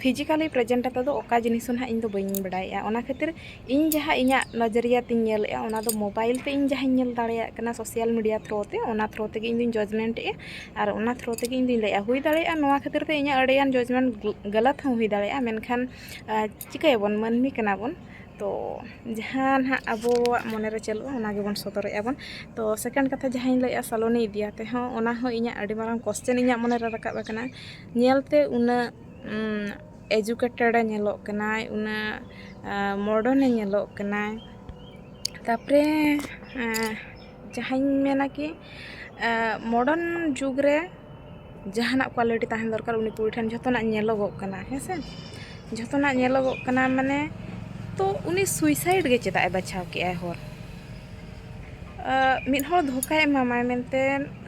ᱯᱷᱤᱡᱤᱠᱟᱞᱤ ᱯᱨᱮᱡᱮᱱᱴ ᱠᱟᱛᱮ ᱫᱚ ᱚᱠᱟ ᱡᱤᱱᱤᱥ ᱦᱚᱸ ᱱᱟᱦᱟᱜ ᱤᱧ ᱫᱚ ᱵᱟᱹᱧ ᱵᱟᱲᱟᱭᱮᱫᱼᱟ᱾ ᱚᱱᱟ ᱠᱷᱟᱹᱛᱤᱨ ᱤᱧ ᱡᱟᱦᱟᱸ ᱤᱧᱟᱹᱜ ᱱᱚᱡᱚᱨᱤᱭᱟ ᱛᱤᱧ ᱧᱮᱞᱮᱫᱼᱟ, ᱚᱱᱟ ᱫᱚ ᱢᱳᱵᱟᱭᱤᱞ ᱛᱮ ᱤᱧ ᱡᱟᱦᱟᱸᱧ ᱧᱮᱞ ᱫᱟᱲᱮᱭᱟᱜ ᱠᱟᱱᱟ, ᱥᱳᱥᱟᱞ ᱢᱤᱰᱤᱭᱟ ᱛᱷᱨᱳ ᱛᱮ, ᱚᱱᱟ ᱛᱷᱨᱳ ᱛᱮᱜᱮ ᱤᱧ ᱫᱩᱧ ᱡᱟᱡᱽᱢᱮᱱᱴ ᱮᱫᱼᱟ᱾ ᱟᱨ ᱚᱱᱟ ᱛᱷᱨᱳ ᱛᱮᱜᱮ ᱤᱧ ᱫᱩᱧ ᱞᱟᱹᱭᱮᱫᱼᱟ, ᱦᱩᱭ ᱫᱟᱲᱮᱭᱟᱜᱼᱟ ᱱᱚᱣᱟ ᱠᱷᱟᱹᱛᱤᱨ ᱛᱮ ᱤᱧᱟᱹᱜ ᱟᱹᱰᱤᱜᱟᱱ ᱡᱟᱡᱽᱢᱮᱱᱴ ᱜᱟᱞᱟᱛ ᱦᱚᱸ ᱦᱩᱭ ᱫᱟᱲᱮᱭᱟᱜᱼᱟ, ᱢᱮᱱᱠᱷᱟᱱ, ᱟᱨ, ᱪᱤᱠᱟᱹᱭᱟᱵᱚᱱ, ᱢᱟᱹᱱᱢᱤ ᱠᱟᱱᱟ ᱵᱚᱱ᱾ ᱛᱚ ᱡᱟᱦᱟᱸ ᱱᱟᱦᱟᱜ ᱟᱵᱚᱣᱟᱜ ᱢᱚᱱᱮ ᱨᱮ ᱪᱟᱹᱞᱩᱜᱼᱟ, ᱚᱱᱟ ᱜᱮᱵᱚᱱ ᱥᱚᱫᱚᱨᱮᱫᱼᱟ ᱵᱚᱱ᱾ ᱛᱚ ᱥᱮᱠᱮᱱᱰ ᱠᱟᱛᱷᱟ ᱡᱟᱦᱟᱸᱧ ᱞᱟᱹᱭᱮᱫᱼᱟ, ᱥᱟᱞᱚᱱᱤ ᱤᱫᱤ ᱠᱟᱛᱮ ᱦᱚᱸ, ᱚᱱᱟ ᱦᱚᱸ ᱤᱧᱟᱹᱜ ᱟᱹᱰᱤ ᱢᱟᱨᱟᱝ ᱠᱚᱥᱪᱮᱱ ᱤᱧᱟᱹᱜ ᱢᱚᱱᱮ ᱨᱮ ᱨᱟᱠᱟᱵ ᱟᱠᱟᱱᱟ᱾ ᱧᱮᱞᱛᱮ ᱩᱱᱟᱹᱜ, ᱩᱢ, ᱮᱡᱩᱠᱮᱴᱮᱰ ᱮ ᱧᱮᱞᱚᱜ ᱠᱟᱱᱟᱭ, ᱩᱱᱟᱹᱜ ᱢᱚᱰᱟᱨᱱ ᱮ ᱧᱮᱞᱚᱜ ᱠᱟᱱᱟᱭ᱾ ᱛᱟᱨᱯᱚᱨᱮ ᱡᱟᱦᱟᱸᱧ ᱢᱮᱱᱟ ᱠᱤ ᱢᱚᱰᱟᱨᱱ ᱡᱩᱜᱽ ᱨᱮ ᱡᱟᱦᱟᱱᱟᱜ ᱠᱳᱣᱟᱞᱤᱴᱤ ᱛᱟᱦᱮᱱ ᱫᱚᱨᱠᱟᱨ, ᱩᱱᱤ ᱠᱩᱲᱤ ᱴᱷᱮᱱ ᱡᱷᱚᱛᱚᱱᱟᱜ ᱧᱮᱞᱚᱜᱚᱜ ᱠᱟᱱᱟ, ᱦᱮᱸ ᱥᱮ? ᱡᱷᱚᱛᱚᱱᱟᱜ ᱧᱮᱞᱚᱜᱚᱜ ᱠᱟᱱᱟ, ᱢᱟᱱᱮ, ᱛᱚ ᱩᱱᱤ ᱥᱩᱭᱥᱟᱭᱤᱰ ᱜᱮ ᱪᱮᱫᱟᱜ ᱮ ᱵᱟᱪᱷᱟᱣ ᱠᱮᱜᱼᱟᱭ ᱦᱚᱨ? ᱢᱤᱫ ᱦᱚᱲ ᱫᱷᱳᱠᱟᱭ ᱮᱢᱟᱢᱟᱭ ᱢᱮᱱᱛᱮ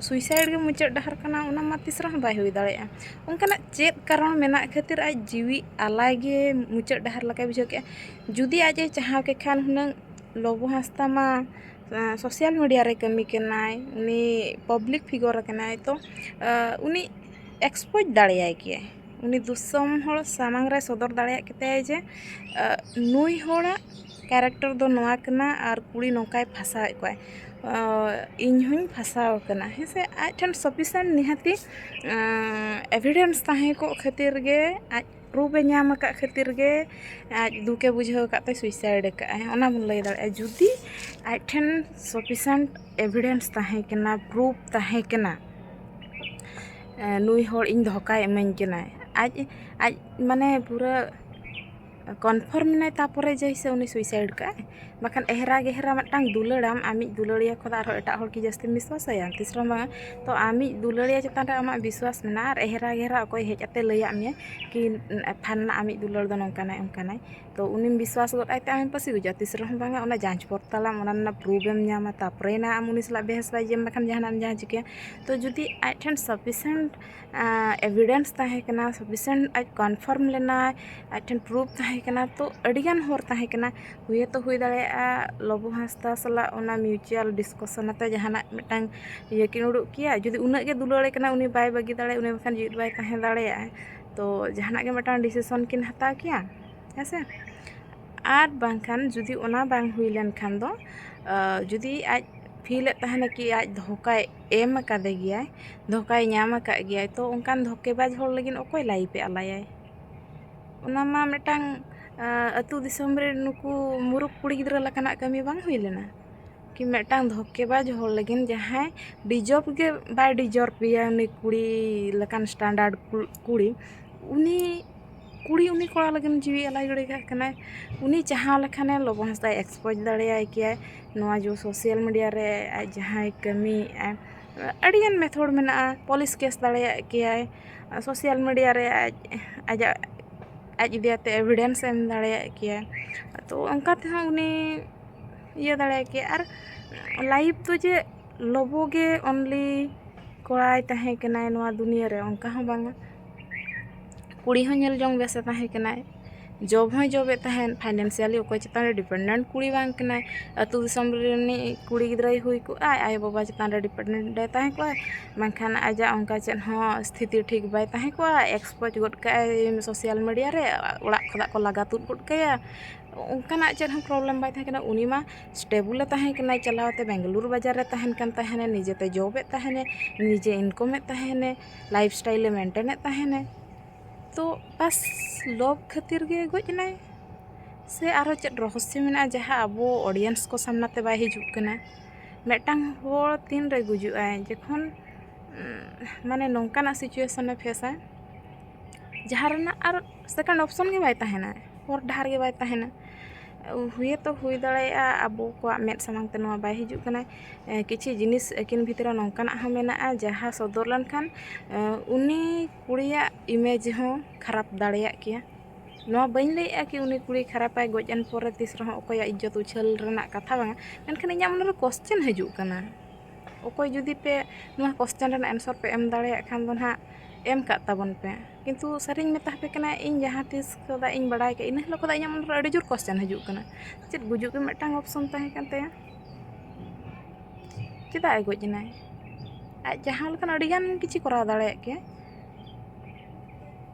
ᱥᱩᱭᱥᱟᱭᱤᱰ ᱜᱮ ᱢᱩᱪᱟᱹᱫ ᱰᱟᱦᱟᱨ ᱠᱟᱱᱟ, ᱚᱱᱟ ᱢᱟ ᱛᱤᱥ ᱨᱮᱦᱚᱸ ᱵᱟᱭ ᱦᱩᱭ ᱫᱟᱲᱮᱭᱟᱜᱼᱟ᱾ ᱚᱱᱠᱟᱱᱟᱜ ᱪᱮᱫ ᱠᱟᱨᱚᱱ ᱢᱮᱱᱟᱜ ᱠᱷᱟᱹᱛᱤᱨ ᱟᱡ ᱡᱤᱣᱤ ᱟᱞᱟᱭ ᱜᱮ ᱢᱩᱪᱟᱹᱫ ᱰᱟᱦᱟᱨ ᱞᱮᱠᱟᱭ ᱵᱩᱡᱷᱟᱹᱣ ᱠᱮᱜᱼᱟ? ᱡᱩᱫᱤ ᱟᱡ ᱮ ᱪᱟᱦᱟᱣ ᱠᱮ ᱠᱷᱟᱱ ᱦᱩᱱᱟᱹᱝ ᱞᱚᱵᱚ ᱦᱟᱸᱥᱫᱟ ᱢᱟ ᱥᱳᱥᱟᱞ ᱢᱤᱰᱤᱭᱟ ᱨᱮ ᱠᱟᱹᱢᱤ ᱠᱟᱱᱟᱭ, ᱩᱱᱤ ᱯᱟᱵᱽᱞᱤᱠ ᱯᱷᱤᱜᱚᱨ ᱠᱟᱱᱟᱭ, ᱛᱚ ᱩᱱᱤ ᱮᱠᱥᱯᱳᱡᱽ ᱫᱟᱲᱮᱭᱟᱭ ᱠᱮᱭᱟᱭ᱾ ᱩᱱᱤ ᱫᱤᱥᱚᱢ ᱦᱚᱲ ᱥᱟᱢᱟᱝ ᱨᱮ ᱥᱚᱫᱚᱨ ᱫᱟᱲᱮᱭᱟᱜ ᱠᱮᱛᱟᱭ ᱡᱮ ᱱᱩᱭ ᱦᱚᱲᱟᱜ ᱠᱮᱨᱮᱠᱴᱟᱨ ᱫᱚ ᱱᱚᱣᱟ ᱠᱟᱱᱟ ᱟᱨ ᱠᱩᱲᱤ ᱱᱚᱝᱠᱟᱭ ᱯᱷᱟᱥᱟᱣᱮᱫ ᱠᱚᱣᱟᱭ, ᱤᱧ ᱦᱚᱧ ᱯᱷᱟᱥᱟᱣ ᱟᱠᱟᱱᱟ, ᱦᱮᱸ ᱥᱮ? ᱟᱡ ᱴᱷᱮᱱ ᱥᱟᱯᱷᱤᱥᱤᱭᱮᱱᱴ ᱱᱤᱦᱟᱹᱛᱤ ᱮᱵᱷᱤᱰᱮᱱᱥ ᱛᱟᱦᱮᱸ ᱠᱚᱜ ᱠᱷᱟᱹᱛᱤᱨ ᱜᱮ, ᱟᱡ ᱯᱨᱩᱯᱷ ᱮ ᱧᱟᱢ ᱟᱠᱟᱫ ᱠᱷᱟᱹᱛᱤᱨ ᱜᱮ ᱟᱡ ᱫᱩᱠ ᱮ ᱵᱩᱡᱷᱟᱹᱣ ᱟᱠᱟᱫ ᱛᱮ ᱥᱩᱭᱥᱟᱭᱤᱰ ᱟᱠᱟᱫᱼᱟᱭ, ᱚᱱᱟ ᱵᱚᱱ ᱞᱟᱹᱭ ᱫᱟᱲᱮᱭᱟᱜᱼᱟ᱾ ᱡᱩᱫᱤ ᱟᱡ ᱴᱷᱮᱱ ᱥᱟᱯᱷᱤᱥᱤᱭᱮᱱᱴ ᱮᱵᱷᱤᱰᱮᱱᱥ ᱛᱟᱦᱮᱸ ᱠᱟᱱᱟ, ᱯᱨᱩᱯᱷ ᱛᱟᱦᱮᱸ ᱠᱟᱱᱟ, ᱱᱩᱭ ᱦᱚᱲ ᱤᱧ ᱫᱷᱳᱠᱟᱭ ᱮᱢᱟᱹᱧ ᱠᱟᱱᱟᱭ, ᱟᱡ ᱟᱡ ᱢᱟᱱᱮ ᱯᱩᱨᱟᱹ ᱠᱚᱱᱯᱷᱟᱨᱢ ᱮᱱᱟᱭ, ᱛᱟᱨᱯᱚᱨᱮ ᱡᱮᱭᱥᱮ ᱩᱱᱤ ᱥᱩᱭᱥᱟᱭᱤᱰ ᱠᱟᱜᱼᱟᱭ᱾ ᱵᱟᱠᱷᱟᱱ ᱮᱦᱨᱟ ᱜᱮᱦᱨᱟ ᱢᱤᱫᱴᱟᱝ ᱫᱩᱞᱟᱹᱲᱟᱢ, ᱟᱢᱤᱡ ᱫᱩᱞᱟᱹᱲᱤᱭᱟᱹ ᱠᱷᱚᱱ ᱫᱚ ᱟᱨᱦᱚᱸ ᱮᱴᱟᱜ ᱦᱚᱲ ᱠᱤ ᱡᱟᱹᱥᱛᱤᱢ ᱵᱤᱥᱣᱟᱥᱟᱭᱟ? ᱛᱤᱥ ᱨᱮᱦᱚᱸ ᱵᱟᱝᱟ᱾ ᱛᱚ ᱟᱢᱤᱡ ᱫᱩᱞᱟᱹᱲᱤᱭᱟᱹ ᱪᱮᱛᱟᱱ ᱨᱮ ᱟᱢᱟᱜ ᱵᱤᱥᱣᱟᱥ ᱢᱮᱱᱟᱜᱼᱟ ᱟᱨ ᱮᱦᱨᱟ ᱜᱮᱦᱨᱟ ᱚᱠᱚᱭ ᱦᱮᱡ ᱠᱟᱛᱮ ᱞᱟᱹᱭᱟᱫ ᱢᱮᱭᱟ ᱠᱤ ᱯᱷᱟᱱᱱᱟ ᱟᱢᱤᱡ ᱫᱩᱞᱟᱹᱲ ᱫᱚ ᱱᱚᱝᱠᱟᱱᱟᱭ ᱚᱱᱠᱟᱱᱟᱭ, ᱛᱚ ᱩᱱᱤᱢ ᱵᱤᱥᱣᱟᱥ ᱜᱚᱫ ᱟᱭ ᱛᱮ ᱟᱢᱮᱢ ᱯᱟᱹᱥᱤ ᱜᱩᱡᱩᱜᱼᱟ? ᱛᱤᱥ ᱨᱮᱦᱚᱸ ᱵᱟᱝᱟ᱾ ᱚᱱᱟ ᱡᱟᱸᱪ ᱯᱚᱨᱛᱟᱞᱟᱢ, ᱚᱱᱟ ᱨᱮᱱᱟᱜ ᱯᱨᱩᱯᱷ ᱮᱢ ᱧᱟᱢᱟ, ᱛᱟᱨᱯᱚᱨᱮ ᱱᱟ ᱟᱢ ᱩᱱᱤ ᱥᱟᱞᱟᱜ ᱵᱮᱦᱮᱥ ᱵᱟᱭᱡᱮᱢ, ᱵᱟᱠᱷᱟᱱ ᱡᱟᱦᱟᱱᱟᱜ ᱮᱢ ᱡᱟᱦᱟᱸ ᱪᱤᱠᱟᱹᱭᱟ᱾ ᱛᱚ ᱡᱩᱫᱤ ᱟᱡ ᱴᱷᱮᱱ ᱥᱟᱯᱷᱤᱥᱤᱭᱮᱱᱴ ᱮᱵᱷᱤᱰᱮᱱᱥ ᱛᱟᱦᱮᱸ ᱠᱟᱱᱟ, ᱥᱟᱯᱷᱤᱥᱤᱭᱮᱱᱴ ᱟᱡ ᱠᱚᱱᱯᱷᱟᱨᱢ ᱞᱮᱱᱟᱭ, ᱟᱡ ᱴᱷᱮᱱ ᱯᱨᱩᱯᱷ ᱛᱟᱦᱮᱸ ᱠᱟᱱᱟ, ᱛᱚ ᱟᱹᱰᱤᱜᱟᱱ ᱦᱚᱨ ᱛᱟᱦᱮᱸ ᱠᱟᱱᱟ᱾ ᱦᱩᱭ ᱦᱚᱸᱛᱚ ᱦᱩᱭ ᱫᱟᱲᱮᱭᱟᱜᱼᱟ ᱞᱚᱵᱚ ᱦᱟᱸᱥᱫᱟ ᱥᱟᱞᱟᱜ ᱚᱱᱟ ᱢᱤᱭᱩᱪᱩᱣᱟᱞ ᱰᱤᱥᱠᱟᱥᱚᱱ ᱟᱛᱮ ᱡᱟᱦᱟᱱᱟᱜ ᱢᱤᱫᱴᱟᱝ ᱤᱭᱟᱹ ᱠᱤᱱ ᱩᱰᱩᱠ ᱠᱮᱭᱟ᱾ ᱡᱩᱫᱤ ᱩᱱᱟᱹᱜ ᱜᱮ ᱫᱩᱞᱟᱹᱲᱮ ᱠᱟᱱᱟ, ᱩᱱᱤ ᱵᱟᱭ ᱵᱟᱹᱜᱤ ᱫᱟᱲᱮᱭᱟᱜᱼᱟ, ᱩᱱᱤ ᱵᱟᱠᱷᱟᱱ ᱡᱤᱣᱤᱫ ᱵᱟᱭ ᱛᱟᱦᱮᱸ ᱫᱟᱲᱮᱭᱟᱜᱼᱟ᱾ ᱛᱚ ᱡᱟᱦᱟᱱᱟᱜ ᱜᱮ ᱢᱤᱫᱴᱟᱝ ᱰᱤᱥᱤᱥᱚᱱ ᱠᱤᱱ ᱦᱟᱛᱟᱣ ᱠᱮᱭᱟ, ᱦᱮᱸ ᱥᱮ? ᱟᱨ ᱵᱟᱝᱠᱷᱟᱱ ᱡᱩᱫᱤ ᱚᱱᱟ ᱵᱟᱝ ᱦᱩᱭ ᱞᱮᱱᱠᱷᱟᱱ ᱫᱚ, ᱡᱩᱫᱤ ᱟᱡ ᱯᱷᱤᱞᱮᱫ ᱛᱟᱦᱮᱱᱟ ᱠᱤ ᱟᱡ ᱫᱷᱳᱠᱟᱭ ᱮᱢ ᱟᱠᱟᱫᱮ ᱜᱮᱭᱟᱭ, ᱫᱷᱳᱠᱟᱭ ᱧᱟᱢ ᱟᱠᱟᱫ ᱜᱮᱭᱟᱭ, ᱛᱚ ᱚᱱᱠᱟᱱ ᱫᱷᱳᱠᱮᱵᱟᱡᱽ ᱦᱚᱲ ᱞᱟᱹᱜᱤᱫ ᱚᱠᱚᱭ ᱞᱟᱭᱤᱯᱷ ᱮ ᱟᱞᱟᱭᱟᱭ? ᱚᱱᱟ ᱢᱟ ᱢᱤᱫᱴᱟᱝ ᱟᱹᱛᱩ ᱫᱤᱥᱚᱢ ᱨᱮ ᱱᱩᱠᱩ ᱢᱩᱨᱩᱠ ᱠᱩᱲᱤ ᱜᱤᱫᱽᱨᱟᱹ ᱞᱮᱠᱟᱱᱟᱜ ᱠᱟᱹᱢᱤ ᱵᱟᱝ ᱦᱩᱭ ᱞᱮᱱᱟ ᱠᱤ? ᱢᱤᱫᱴᱟᱝ ᱫᱷᱳᱠᱮᱵᱟᱡᱽ ᱦᱚᱲ ᱞᱟᱹᱜᱤᱫ ᱡᱟᱦᱟᱸᱭ ᱰᱤᱡᱟᱨᱵᱷ ᱜᱮ ᱵᱟᱭ ᱰᱤᱡᱟᱨᱵᱷ ᱜᱮᱭᱟ, ᱩᱱᱤ ᱠᱩᱲᱤ ᱞᱮᱠᱟᱱ ᱥᱴᱮᱱᱰᱟᱨᱰ ᱠᱩᱲᱤ, ᱩᱱᱤ ᱠᱩᱲᱤ ᱩᱱᱤ ᱠᱚᱲᱟ ᱞᱟᱹᱜᱤᱫ ᱡᱤᱣᱤ ᱟᱞᱟᱭ ᱜᱤᱰᱤ ᱠᱟᱜ ᱠᱟᱱᱟᱭ᱾ ᱩᱱᱤ ᱡᱟᱦᱟᱸ ᱞᱮᱠᱷᱟᱱᱮ ᱞᱚᱵᱚ ᱦᱟᱸᱥᱫᱟᱭ expose ᱫᱟᱲᱮᱭᱟᱭ ᱠᱮᱭᱟᱭ᱾ ᱱᱚᱣᱟ ᱡᱮ social media ᱨᱮ ᱟᱡ ᱡᱟᱦᱟᱸᱭ ᱠᱟᱹᱢᱤᱭᱮᱫᱼᱟᱭ, ᱟᱹᱰᱤᱜᱟᱱ method ᱢᱮᱱᱟᱜᱼᱟ᱾ Police case ᱫᱟᱲᱮᱭᱟᱜ ᱠᱮᱭᱟᱭ, social media ᱨᱮ ᱟᱡ ᱟᱡᱟᱜ ᱟᱡ ᱤᱫᱤᱭᱟᱛᱮ evidence ᱮᱢ ᱫᱟᱲᱮᱭᱟᱜ ᱠᱮᱭᱟᱭ᱾ ᱛᱚ ᱚᱱᱠᱟ ᱛᱮᱦᱚᱸ ᱩᱱᱤ ᱤᱭᱟᱹ ᱫᱟᱲᱮᱭᱟᱜ ᱠᱮᱭᱟ᱾ ᱟᱨ life ᱫᱚ ᱡᱮ ᱞᱚᱵᱚ ᱜᱮ only ᱠᱚᱲᱟᱭ ᱛᱟᱦᱮᱸ ᱠᱟᱱᱟᱭ ᱱᱚᱣᱟ ᱫᱩᱱᱤᱭᱟᱹ ᱨᱮ, ᱚᱱᱠᱟ ᱦᱚᱸ ᱵᱟᱝᱟ᱾ ᱠᱩᱲᱤ ᱦᱚᱸ ᱧᱮᱞ ᱡᱚᱝ ᱵᱮᱥᱮ ᱛᱟᱦᱮᱸ ᱠᱟᱱᱟᱭ, job ᱦᱚᱸᱭ job ᱮᱫ ᱛᱟᱦᱮᱸᱫ, financially ᱚᱠᱚᱭ ᱪᱮᱛᱟᱱ ᱨᱮ dependent ᱠᱩᱲᱤ ᱵᱟᱝ ᱠᱟᱱᱟᱭ᱾ ᱟᱹᱛᱩ ᱫᱤᱥᱚᱢ ᱨᱤᱱᱤᱡ ᱠᱩᱲᱤ ᱜᱤᱫᱽᱨᱟᱹᱭ ᱦᱩᱭ ᱠᱚᱜᱼᱟᱭ, ᱟᱭᱳᱼᱵᱟᱵᱟ ᱪᱮᱛᱟᱱ ᱨᱮ dependent ᱮ ᱛᱟᱦᱮᱸ ᱠᱚᱜᱼᱟᱭ, ᱢᱮᱱᱠᱷᱟᱱ ᱟᱡᱟᱜ ᱚᱱᱠᱟ ᱪᱮᱫ ᱦᱚᱸ ᱥᱛᱷᱤᱛᱤ ᱴᱷᱤᱠ ᱵᱟᱭ ᱛᱟᱦᱮᱸ ᱠᱚᱜᱼᱟ᱾ Expose ᱜᱚᱫ ᱠᱟᱜᱼᱟᱭ social media ᱨᱮ, ᱚᱲᱟᱜ ᱠᱷᱚᱱᱟᱜ ᱠᱚ ᱞᱟᱜᱟ ᱛᱩᱫ ᱜᱚᱫ ᱠᱟᱭᱟ᱾ ᱚᱱᱠᱟᱱᱟᱜ ᱪᱮᱫ ᱦᱚᱸ problem ᱵᱟᱭ ᱛᱟᱦᱮᱸ ᱠᱟᱱᱟ᱾ ᱩᱱᱤ ᱢᱟ stable ᱮ ᱛᱟᱦᱮᱸ ᱠᱟᱱᱟᱭ, ᱪᱟᱞᱟᱣ ᱛᱮ ᱵᱮᱝᱜᱟᱞᱩᱨᱩ ᱵᱟᱡᱟᱨ ᱨᱮ ᱛᱟᱦᱮᱱ ᱠᱟᱱ ᱛᱟᱦᱮᱱᱮ, ᱱᱤᱡᱮᱛᱮ job ᱮᱫ ᱛᱟᱦᱮᱱᱮ, ᱱᱤᱡᱮ income ᱮᱫ ᱛᱟᱦᱮᱱᱮ, lifestyle ᱮ maintain ᱮᱫ ᱛᱟᱦᱮᱱᱮ᱾ ᱛᱚ ᱵᱟᱥ, ᱞᱚᱵᱽ ᱠᱷᱟᱹᱛᱤᱨ ᱜᱮ ᱜᱚᱡ ᱮᱱᱟᱭ᱾ ᱥᱮ ᱟᱨᱦᱚᱸ ᱪᱮᱫ ᱨᱚᱦᱚᱥᱭᱚ ᱢᱮᱱᱟᱜᱼᱟ ᱡᱟᱦᱟᱸ ᱟᱵᱚ audience ᱠᱚ ᱥᱟᱢᱱᱟ ᱛᱮ ᱵᱟᱭ ᱦᱤᱡᱩᱜ ᱠᱟᱱᱟ? ᱢᱤᱫᱴᱟᱝ ᱦᱚᱲ ᱛᱤᱱ ᱨᱮ ᱜᱩᱡᱩᱜ ᱟᱭ? ᱡᱚᱠᱷᱚᱱ ᱩᱸ, ᱢᱟᱱᱮ ᱱᱚᱝᱠᱟᱱᱟᱜ situation ᱮ face ᱟ, ᱡᱟᱦᱟᱸ ᱨᱮᱱᱟᱜ ᱟᱨ second option ᱜᱮ ᱵᱟᱭ ᱛᱟᱦᱮᱱᱟ, ᱦᱚᱨ ᱰᱟᱦᱟᱨ ᱜᱮ ᱵᱟᱭ ᱛᱟᱦᱮᱱᱟ᱾ ᱦᱩᱭᱮᱛᱚ ᱦᱩᱭ ᱫᱟᱲᱮᱭᱟᱜᱼᱟ ᱟᱵᱚ ᱠᱚᱣᱟᱜ ᱢᱮᱫ ᱥᱟᱢᱟᱝ ᱛᱮ ᱱᱚᱣᱟ ᱵᱟᱭ ᱦᱤᱡᱩᱜ ᱠᱟᱱᱟ᱾ ᱮ, ᱠᱤᱪᱷᱩ ᱡᱤᱱᱤᱥ ᱟᱹᱠᱤᱱ ᱵᱷᱤᱛᱨᱤ ᱨᱮ ᱱᱚᱝᱠᱟᱱᱟᱜ ᱦᱚᱸ ᱢᱮᱱᱟᱜᱼᱟ ᱡᱟᱦᱟᱸ ᱥᱚᱫᱚᱨ ᱞᱮᱱᱠᱷᱟᱱ, ᱮ, ᱩᱱᱤ ᱠᱩᱲᱤᱭᱟᱜ image ᱦᱚᱸ ᱠᱷᱟᱨᱟᱯ ᱫᱟᱲᱮᱭᱟᱜ ᱜᱮᱭᱟ᱾ ᱱᱚᱣᱟ ᱵᱟᱹᱧ ᱞᱟᱹᱭᱮᱜᱼᱟ ᱠᱤ ᱩᱱᱤ ᱠᱩᱲᱤ ᱠᱷᱟᱨᱟᱯᱟᱭ, ᱜᱚᱡ ᱮᱱ ᱯᱚᱨᱮ ᱛᱤᱥ ᱨᱮᱦᱚᱸ ᱚᱠᱚᱭᱟᱜ ᱤᱡᱽᱡᱚᱛ ᱩᱪᱷᱟᱹᱞ ᱨᱮᱱᱟᱜ ᱠᱟᱛᱷᱟ ᱵᱟᱝᱟ, ᱢᱮᱱᱠᱷᱟᱱ ᱤᱧᱟᱹᱜ ᱢᱚᱱᱮᱨᱮ question ᱦᱤᱡᱩᱜ ᱠᱟᱱᱟ᱾ ᱚᱠᱚᱭ ᱡᱩᱫᱤ ᱯᱮ ᱱᱚᱣᱟ question ᱨᱮᱱᱟᱜ answer ᱯᱮ ᱮᱢ ᱫᱟᱲᱮᱭᱟᱜ ᱠᱷᱟᱱ ᱫᱚ ᱱᱟᱦᱟᱜ ᱮᱢ ᱠᱟᱜ ᱛᱟᱵᱚᱱ ᱯᱮ᱾ ᱠᱤᱱᱛᱩ ᱥᱟᱹᱨᱤᱧ ᱢᱮᱛᱟ ᱯᱮ ᱠᱟᱱᱟ, ᱤᱧ ᱡᱟᱦᱟᱸ ᱛᱤᱥ ᱠᱷᱚᱱᱟᱜ ᱤᱧ ᱵᱟᱲᱟᱭ ᱠᱮᱫ, ᱤᱱᱟᱹ ᱦᱤᱞᱳᱜ ᱠᱷᱚᱱᱟᱜ ᱤᱧᱟᱹᱜ ᱢᱚᱱᱮᱨᱮ ᱟᱹᱰᱤ ᱡᱳᱨ question ᱦᱤᱡᱩᱜ ᱠᱟᱱᱟ, ᱪᱮᱫ ᱜᱩᱡᱩᱜ ᱜᱮ ᱢᱤᱫᱴᱟᱝ option ᱛᱟᱦᱮᱸ ᱠᱟᱱ ᱛᱟᱭᱟ? ᱪᱮᱫᱟᱜ ᱮ ᱜᱚᱡ ᱮᱱᱟᱭ? ᱟᱡ ᱡᱟᱦᱟᱸ ᱞᱮᱠᱟᱱ ᱟᱹᱰᱤᱜᱟᱱ ᱠᱤᱪᱷᱩ ᱠᱚᱨᱟᱣ ᱫᱟᱲᱮᱭᱟᱜ ᱠᱮᱭᱟ᱾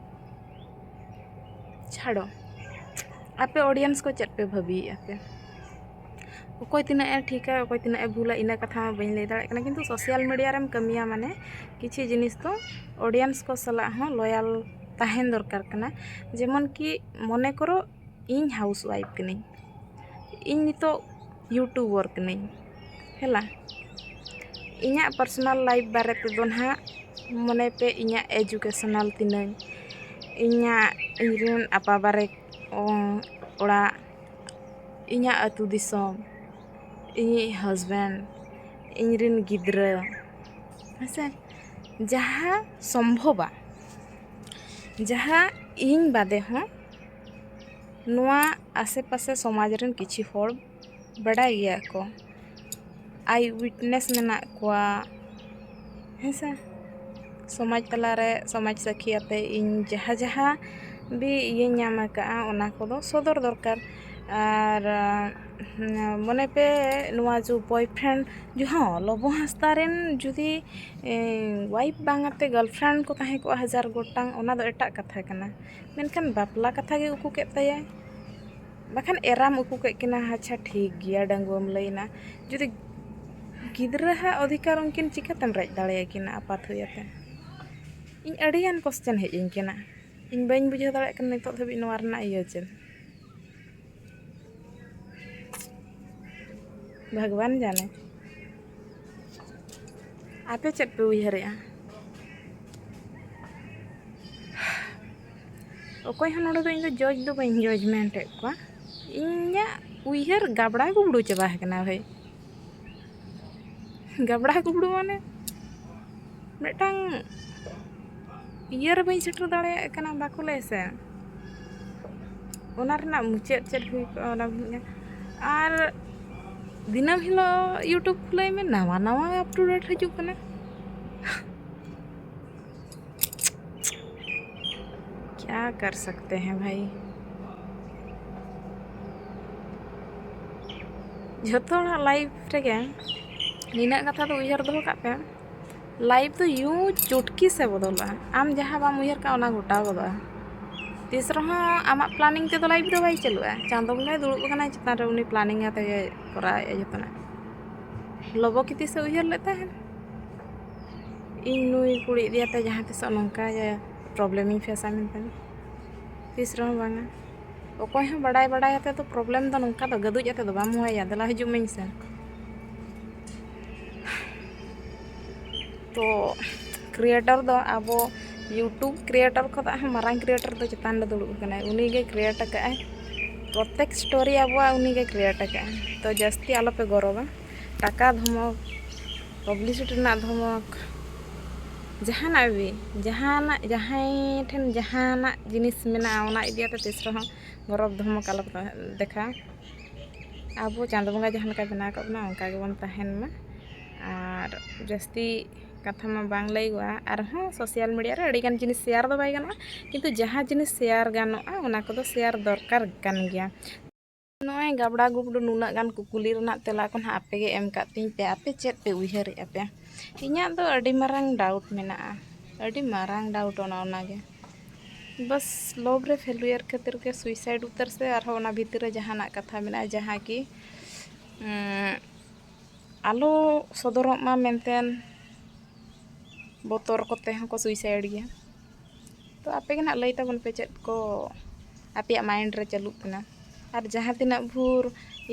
ᱪᱷᱟᱲᱚ, ᱟᱯᱮ audience ᱠᱚ ᱪᱮᱫ ᱯᱮ ᱵᱷᱟᱹᱵᱤᱭᱮᱫᱼᱟ ᱯᱮ? ᱚᱠᱚᱭ ᱛᱤᱱᱟᱹᱜ ᱮ ᱴᱷᱤᱠᱟ, ᱚᱠᱚᱭ ᱛᱤᱱᱟᱹᱜ ᱮ ᱵᱷᱩᱞᱟ, ᱤᱱᱟᱹ ᱠᱟᱛᱷᱟ ᱢᱟ ᱵᱟᱹᱧ ᱞᱟᱹᱭ ᱫᱟᱲᱮᱭᱟᱜ ᱠᱟᱱᱟ, ᱠᱤᱱᱛᱩ social media ᱨᱮᱢ ᱠᱟᱹᱢᱤᱭᱟ ᱢᱟᱱᱮ ᱠᱤᱪᱷᱩ ᱡᱤᱱᱤᱥ ᱫᱚ audience ᱠᱚ ᱥᱟᱞᱟᱜ ᱦᱚᱸ loyal ᱛᱟᱦᱮᱱ ᱫᱚᱨᱠᱟᱨ ᱠᱟᱱᱟ᱾ ᱡᱮᱢᱚᱱ ᱠᱤ ᱢᱚᱱᱮ ᱠᱚᱨᱚ ᱤᱧ housewife ᱠᱟᱹᱱᱟᱹᱧ, ᱤᱧ ᱱᱤᱛᱚᱜ YouTuber ᱠᱟᱹᱱᱟᱹᱧ, ᱦᱮᱞᱟ, ᱤᱧᱟᱹᱜ personal life ᱵᱟᱨᱮ ᱛᱮᱫᱚ ᱱᱟᱦᱟᱜ ᱢᱚᱱᱮ ᱯᱮ ᱤᱧᱟᱹᱜ educational ᱛᱤᱱᱟᱹᱝ, ᱤᱧᱟᱹᱜ, ᱤᱧᱨᱮᱱ ᱟᱯᱟ ᱵᱟᱨᱮ, ᱚ-, ᱚᱲᱟᱜ, ᱤᱧᱟᱹᱜ ᱟᱹᱛᱩ ᱫᱤᱥᱚᱢ, ᱤᱧᱤᱡ husband, ᱤᱧᱨᱮᱱ ᱜᱤᱫᱽᱨᱟᱹ, ᱦᱮᱸᱥᱮ, ᱡᱟᱦᱟᱸ ᱥᱚᱢᱵᱷᱚᱵᱟ, ᱡᱟᱦᱟᱸ ᱤᱧ ᱵᱟᱫᱮ ᱦᱚᱸ ᱱᱚᱣᱟ ᱟᱥᱮ ᱯᱟᱥᱮ ᱥᱚᱢᱟᱡᱽ ᱨᱮᱱ ᱠᱤᱪᱷᱩ ᱦᱚᱲ ᱵᱟᱰᱟᱭ ᱜᱮᱭᱟ ᱠᱚ, eye witness ᱢᱮᱱᱟᱜ ᱠᱚᱣᱟ, ᱦᱮᱸ ᱥᱮ᱾ ᱥᱚᱢᱟᱡᱽ ᱛᱟᱞᱟᱨᱮ ᱥᱚᱢᱟᱡᱽ ᱥᱟᱹᱠᱷᱤ ᱟᱛᱮ ᱤᱧ ᱡᱟᱦᱟᱸ ᱡᱟᱦᱟᱸ ᱵᱤ ᱤᱭᱟᱹᱧ ᱧᱟᱢ ᱟᱠᱟᱫᱼᱟ, ᱚᱱᱟ ᱠᱚᱫᱚ ᱥᱚᱫᱚᱨ ᱫᱚᱨᱠᱟᱨ᱾ ᱟᱨ, ᱩᱸ, ᱢᱚᱱᱮ ᱯᱮ, ᱱᱚᱣᱟ ᱡᱚ boyfriend ᱡᱚ, ᱦᱚᱸ, ᱞᱚᱵᱚ ᱦᱟᱸᱥᱫᱟ ᱨᱮᱱ ᱡᱩᱫᱤ, ᱮ, wife ᱵᱟᱝ ᱟᱛᱮ girlfriend ᱠᱚ ᱛᱟᱦᱮᱸ ᱠᱚᱜᱼᱟ ᱦᱟᱡᱟᱨ ᱜᱚᱴᱟᱝ, ᱚᱱᱟ ᱫᱚ ᱮᱴᱟᱜ ᱠᱟᱛᱷᱟ ᱠᱟᱱᱟ᱾ ᱢᱮᱱᱠᱷᱟᱱ ᱵᱟᱯᱞᱟ ᱠᱟᱛᱷᱟ ᱜᱮ ᱩᱠᱩ ᱠᱮᱫ ᱛᱟᱭᱟᱭ᱾ ᱵᱟᱠᱷᱟᱱ ᱮᱨᱟᱢ ᱩᱠᱩ ᱠᱮᱫ ᱠᱤᱱᱟ, ᱟᱪᱪᱷᱟ, ᱴᱷᱤᱠ ᱜᱮᱭᱟ, ᱰᱟᱺᱜᱩᱣᱟᱹᱢ ᱞᱟᱹᱭᱮᱱᱟ᱾ ᱡᱩᱫᱤ ᱜᱤᱫᱽᱨᱟᱹ ᱦᱟᱜ ᱚᱫᱷᱤᱠᱟᱨ ᱩᱱᱠᱤᱱ ᱪᱤᱠᱟᱹᱛᱮᱢ ᱨᱮᱡ ᱫᱟᱲᱮᱭᱟᱠᱤᱱᱟ ᱟᱯᱟᱛ ᱦᱩᱭ ᱟᱛᱮ? ᱤᱧ ᱟᱹᱰᱤᱜᱟᱱ question ᱦᱮᱡ ᱟᱹᱧ ᱠᱟᱱᱟ᱾ ᱤᱧ ᱵᱟᱹᱧ ᱵᱩᱡᱷᱟᱹᱣ ᱫᱟᱲᱮᱭᱟᱜ ᱠᱟᱱᱟ ᱱᱤᱛᱚᱜ ᱫᱷᱟᱹᱵᱤᱡ ᱱᱚᱣᱟ ᱨᱮᱱᱟᱜ ᱤᱭᱟᱹ ᱪᱮᱫ᱾ ᱵᱷᱟᱜᱽᱣᱟᱱ ᱡᱟᱱᱮ᱾ ᱟᱯᱮ ᱪᱮᱫ ᱯᱮ ᱩᱭᱦᱟᱹᱨᱮᱜᱼᱟ? ᱚᱠᱚᱭ ᱦᱚᱸ ᱱᱚᱰᱮ ᱫᱚ ᱤᱧ ᱫᱚ judge ᱫᱚ ᱵᱟᱹᱧ judgment ᱮᱫ ᱠᱚᱣᱟ᱾ ᱤᱧᱟᱹᱜ ᱩᱭᱦᱟᱹᱨ ᱜᱟᱵᱲᱟ ᱜᱩᱵᱲᱩ ᱪᱟᱵᱟ ᱟᱠᱟᱱᱟ ᱵᱷᱟᱹᱭ᱾ ᱜᱟᱵᱲᱟ ᱜᱩᱵᱲᱩ ᱢᱟᱱᱮ ᱢᱤᱫᱴᱟᱝ ᱤᱭᱟᱹ ᱨᱮ ᱵᱟᱹᱧ ᱥᱮᱴᱮᱨ ᱫᱟᱲᱮᱭᱟᱜ ᱠᱟᱱᱟ, ᱵᱟᱠᱚ ᱞᱟᱹᱭᱟ ᱥᱮ, ᱚᱱᱟ ᱨᱮᱱᱟᱜ ᱢᱩᱪᱟᱹᱫ ᱪᱮᱫ ᱦᱩᱭ ᱠᱚᱜᱼᱟ, ᱚᱱᱟ ᱵᱟᱹᱧ ᱧᱮᱞ-, ᱟᱨ ᱫᱤᱱᱟᱹᱢ ᱦᱤᱞᱳᱜ YouTube ᱠᱷᱩᱞᱟᱹᱣ ᱢᱮ, ᱱᱟᱣᱟ ᱱᱟᱣᱟ up to date ᱦᱤᱡᱩᱜ ᱠᱟᱱᱟ᱾ क्या कर सकते हैं भाई, ᱡᱷᱚᱛᱚ ᱦᱚᱲᱟᱜ life ᱨᱮᱜᱮ ᱱᱤᱱᱟᱹᱜ ᱠᱟᱛᱷᱟ ᱫᱚ ᱩᱭᱦᱟᱹᱨ ᱫᱚᱦᱚ ᱠᱟᱜ ᱯᱮ, life ᱫᱚ यूं चुटकी से ᱵᱚᱫᱚᱞᱚᱜᱼᱟ᱾ ᱟᱢ ᱡᱟᱦᱟᱸ ᱵᱟᱢ ᱩᱭᱦᱟᱹᱨ ᱠᱟᱜᱼᱟ, ᱚᱱᱟ ᱜᱷᱚᱴᱟᱣ ᱜᱚᱫᱚᱜᱼᱟ᱾ ᱛᱤᱥ ᱨᱮᱦᱚᱸ ᱟᱢᱟᱜ planning ᱛᱮᱫᱚ life ᱫᱚ ᱵᱟᱭ ᱪᱟᱹᱞᱩᱜᱼᱟ᱾ ᱪᱟᱸᱫᱚ ᱵᱚᱸᱜᱟᱭ ᱫᱩᱲᱩᱵ ᱟᱠᱟᱱᱟ ᱪᱮᱛᱟᱱ ᱨᱮ, ᱩᱱᱤ planning ᱟᱛᱮ ᱜᱮ ᱠᱚᱨᱟᱣᱮᱫᱼᱟ ᱡᱚᱛᱚᱱᱟᱜ᱾ ᱞᱚᱵᱚ ᱠᱤ ᱛᱤᱥᱮ ᱩᱭᱦᱟᱹᱨ ᱞᱮᱫ ᱛᱟᱦᱮᱸᱱ? ᱤᱧ ᱱᱩᱭ ᱠᱩᱲᱤ ᱤᱫᱤᱭᱟᱛᱮ ᱡᱟᱦᱟᱸ ᱛᱤᱥᱚᱜ ᱱᱚᱝᱠᱟ ᱜᱮ problem ᱤᱧ face ᱟ ᱢᱮᱱᱛᱮ? ᱛᱤᱥ ᱨᱮᱦᱚᱸ ᱵᱟᱝᱟ᱾ ᱚᱠᱚᱭ ᱦᱚᱸ ᱵᱟᱰᱟᱭ ᱵᱟᱰᱟᱭ ᱟᱛᱮ ᱫᱚ problem ᱫᱚ ᱱᱚᱝᱠᱟ ᱫᱚ ᱜᱟᱹᱫᱩᱡ ᱟᱛᱮ ᱫᱚ ᱵᱟᱢ ᱦᱚᱦᱚᱭᱟ, "ᱫᱮᱞᱟ ᱦᱤᱡᱩᱜ ᱢᱮᱧ ᱥᱮ᱾" ᱛᱚ creator ᱫᱚ ᱟᱵᱚ YouTube creator ᱠᱷᱚᱱᱟᱜ ᱦᱚᱸ ᱢᱟᱨᱟᱝ creator ᱫᱚ ᱪᱮᱛᱟᱱ ᱨᱮ ᱫᱩᱲᱩᱵ ᱟᱠᱟᱱᱟᱭ, ᱩᱱᱤ ᱜᱮ create ᱟᱠᱟᱫᱼᱟᱭ᱾ ᱯᱨᱚᱛᱮᱠ story ᱟᱵᱚᱣᱟᱜ ᱩᱱᱤ ᱜᱮ create ᱟᱠᱟᱫᱼᱟᱭ᱾ ᱛᱚ ᱡᱟᱹᱥᱛᱤ ᱟᱞᱚᱯᱮ ᱜᱚᱨᱚᱵᱟ᱾ ᱴᱟᱠᱟ ᱫᱷᱚᱢᱚᱠ, publicity ᱨᱮᱱᱟᱜ ᱫᱷᱚᱢᱚᱠ, ᱡᱟᱦᱟᱱᱟᱜ ᱜᱮ, ᱡᱟᱦᱟᱱᱟᱜ, ᱡᱟᱦᱟᱸᱭ ᱴᱷᱮᱱ ᱡᱟᱦᱟᱱᱟᱜ ᱡᱤᱱᱤᱥ ᱢᱮᱱᱟᱜᱼᱟ, ᱚᱱᱟ ᱤᱫᱤ ᱠᱟᱛᱮ ᱛᱤᱥ ᱨᱮᱦᱚᱸ ᱜᱚᱨᱚᱵ ᱫᱷᱚᱢᱚᱠ ᱟᱞᱚᱯᱮ ᱫᱮᱠᱷᱟᱣᱟ᱾ ᱟᱵᱚ ᱪᱟᱸᱫᱚ ᱵᱚᱸᱜᱟ ᱡᱟᱦᱟᱸ ᱞᱮᱠᱟᱭ ᱵᱮᱱᱟᱣ ᱟᱠᱟᱫ ᱵᱚᱱᱟ, ᱚᱱᱠᱟ ᱜᱮᱵᱚᱱ ᱛᱟᱦᱮᱱ ᱢᱟ᱾ ᱟᱨ ᱡᱟᱹᱥᱛᱤ ᱠᱟᱛᱷᱟ ᱢᱟ ᱵᱟᱝ ᱞᱟᱹᱭᱚᱜᱼᱟ, ᱟᱨᱦᱚᱸ social media ᱨᱮ ᱟᱹᱰᱤᱜᱟᱱ ᱡᱤᱱᱤᱥ share ᱫᱚ ᱵᱟᱭ ᱜᱟᱱᱚᱜᱼᱟ, ᱠᱤᱱᱛᱩ ᱡᱟᱦᱟᱸ ᱡᱤᱱᱤᱥ share ᱜᱟᱱᱚᱜᱼᱟ, ᱚᱱᱟ ᱠᱚᱫᱚ share ᱫᱚᱨᱠᱟᱨ ᱠᱟᱱ ᱜᱮᱭᱟ᱾ ᱱᱚᱜᱼᱚᱭ ᱜᱟᱵᱲᱟ ᱜᱩᱵᱲᱩ ᱱᱩᱱᱟᱹᱜ ᱜᱟᱱ ᱠᱩᱠᱞᱤ ᱨᱮᱱᱟᱜ ᱛᱮᱞᱟ ᱠᱚ ᱱᱟᱦᱟᱜ ᱟᱯᱮ ᱜᱮ ᱮᱢ ᱠᱟᱜ ᱛᱤᱧ ᱯᱮ, ᱟᱯᱮ ᱪᱮᱫ ᱯᱮ ᱩᱭᱦᱟᱹᱨᱮᱫᱼᱟ ᱯᱮ? ᱤᱧᱟᱹᱜ ᱫᱚ ᱟᱹᱰᱤ ᱢᱟᱨᱟᱝ doubt ᱢᱮᱱᱟᱜᱼᱟ, ᱟᱹᱰᱤ ᱢᱟᱨᱟᱝ doubt ᱚᱱᱟ, ᱚᱱᱟᱜᱮ᱾ ᱵᱟᱥ love ᱨᱮ failure ᱠᱷᱟᱹᱛᱤᱨ ᱜᱮ suicide ᱩᱛᱟᱹᱨ ᱥᱮ ᱟᱨᱦᱚᱸ ᱚᱱᱟ ᱵᱷᱤᱛᱤᱨ ᱨᱮ ᱡᱟᱦᱟᱱᱟᱜ ᱠᱟᱛᱷᱟ ᱢᱮᱱᱟᱜᱼᱟ, ᱡᱟᱦᱟᱸ ᱠᱤ, ᱩᱸ, ᱟᱞᱚ ᱥᱚᱫᱚᱨᱚᱜ ᱢᱟ ᱢᱮᱱᱛᱮ ᱵᱚᱛᱚᱨ ᱠᱚᱛᱮ ᱦᱚᱸᱠᱚ suicide ᱜᱮᱭᱟ᱾ ᱛᱚ ᱟᱯᱮ ᱜᱮ ᱱᱟᱦᱟᱜ ᱞᱟᱹᱭ ᱛᱟᱵᱚᱱ ᱯᱮ, ᱪᱮᱫ ᱠᱚ ᱟᱯᱮᱭᱟᱜ mind ᱨᱮ ᱪᱟᱹᱞᱩᱜ ᱠᱟᱱᱟ᱾ ᱟᱨ ᱡᱟᱦᱟᱸ ᱛᱤᱱᱟᱹᱜ ᱵᱷᱳᱨ,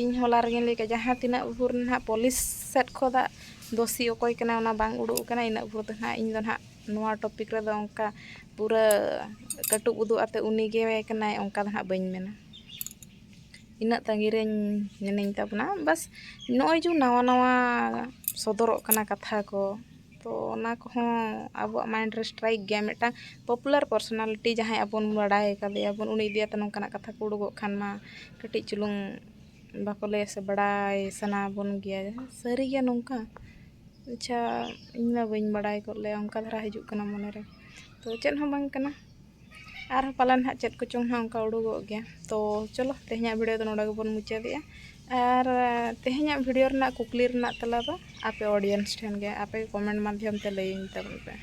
ᱤᱧ ᱦᱚᱞᱟ ᱨᱮᱜᱮᱧ ᱞᱟᱹᱭ ᱠᱮᱫ, ᱡᱟᱦᱟᱸ ᱛᱤᱱᱟᱹᱜ ᱵᱷᱳᱨ ᱱᱟᱦᱟᱜ police ᱥᱮᱫ ᱠᱷᱚᱱᱟᱜ ᱫᱳᱥᱤ ᱚᱠᱚᱭ ᱠᱟᱱᱟᱭ ᱚᱱᱟ ᱵᱟᱝ ᱩᱰᱩᱠ ᱟᱠᱟᱱᱟ, ᱤᱱᱟᱹᱜ ᱵᱷᱳᱨ ᱫᱚ ᱱᱟᱦᱟᱜ ᱤᱧ ᱫᱚ ᱱᱟᱦᱟᱜ ᱱᱚᱣᱟ topic ᱨᱮᱫᱚ ᱚᱱᱠᱟ ᱯᱩᱨᱟᱹ ᱠᱟᱹᱴᱩᱵ ᱩᱫᱩᱜ ᱟᱛᱮ ᱩᱱᱤ ᱜᱮ ᱠᱟᱱᱟᱭ, ᱚᱱᱠᱟ ᱫᱚ ᱱᱟᱦᱟᱜ ᱵᱟᱹᱧ ᱢᱮᱱᱟ᱾ ᱤᱱᱟᱹᱜ ᱛᱟᱺᱜᱤ ᱨᱮᱧ ᱢᱮᱱᱟᱹᱧ ᱛᱟᱵᱚᱱᱟ᱾ ᱵᱟᱥ ᱱᱚᱜᱼᱚᱭ ᱡᱮ ᱱᱟᱣᱟ ᱱᱟᱣᱟ ᱥᱚᱫᱚᱨᱚᱜ ᱠᱟᱱᱟ ᱠᱟᱛᱷᱟ ᱠᱚ, ᱛᱚ ᱚᱱᱟ ᱠᱚᱦᱚᱸ ᱟᱵᱚᱣᱟᱜ mind ᱨᱮ strike ᱜᱮᱭᱟ᱾ ᱢᱤᱫᱴᱟᱝ popular personality ᱡᱟᱦᱟᱸᱭ ᱟᱵᱚᱱ ᱵᱟᱲᱟᱭ ᱠᱟᱫᱮᱭᱟ ᱵᱚᱱ, ᱩᱱᱤ ᱤᱫᱤ ᱠᱟᱛᱮ ᱱᱚᱝᱠᱟᱱᱟᱜ ᱠᱟᱛᱷᱟ ᱠᱚ ᱩᱰᱩᱠᱚᱜ ᱠᱷᱟᱱ ᱢᱟ ᱠᱟᱹᱴᱤᱡ ᱪᱩᱞᱩᱝ ᱵᱟᱠᱚ ᱞᱟᱹᱭᱟ ᱥᱮ, ᱵᱟᱲᱟᱭ ᱥᱟᱱᱟ ᱵᱚᱱ ᱜᱮᱭᱟ, ᱥᱟᱹᱨᱤ ᱜᱮᱭᱟ ᱱᱚᱝᱠᱟ? ᱟᱪᱪᱷᱟ, ᱤᱧ ᱢᱟ ᱵᱟᱹᱧ ᱵᱟᱲᱟᱭ ᱜᱚᱫ ᱞᱮᱭᱟ, ᱚᱱᱠᱟ ᱫᱷᱟᱨᱟ ᱦᱤᱡᱩᱜ ᱠᱟᱱᱟ ᱢᱚᱱᱮᱨᱮ᱾ ᱛᱚ ᱪᱮᱫ ᱦᱚᱸ ᱵᱟᱝ ᱠᱟᱱᱟ, ᱟᱨᱦᱚᱸ ᱯᱟᱞᱮᱱ ᱦᱟᱸᱜ ᱪᱮᱫ ᱠᱚᱪᱚᱝ ᱦᱟᱸᱜ ᱚᱱᱠᱟ ᱩᱰᱩᱠᱚᱜ ᱜᱮᱭᱟ᱾ ᱛᱚ ᱪᱚᱞᱚ, ᱛᱮᱦᱮᱧᱟᱜ video ᱫᱚ ᱱᱚᱰᱮ ᱜᱮᱵᱚᱱ ᱢᱩᱪᱟᱹᱫᱮᱜᱼᱟ᱾ ᱟᱨ ᱛᱮᱦᱮᱧᱟᱜ video ᱨᱮᱱᱟᱜ ᱠᱩᱠᱞᱤ ᱨᱮᱱᱟᱜ ᱛᱮᱞᱟ ᱫᱚ ᱟᱯᱮ audience ᱴᱷᱮᱱ ᱜᱮ, ᱟᱯᱮ comment ᱢᱟᱫᱽᱫᱷᱚᱢ ᱛᱮ ᱞᱟᱹᱭᱟᱹᱧ ᱛᱟᱵᱚᱱ ᱯᱮ᱾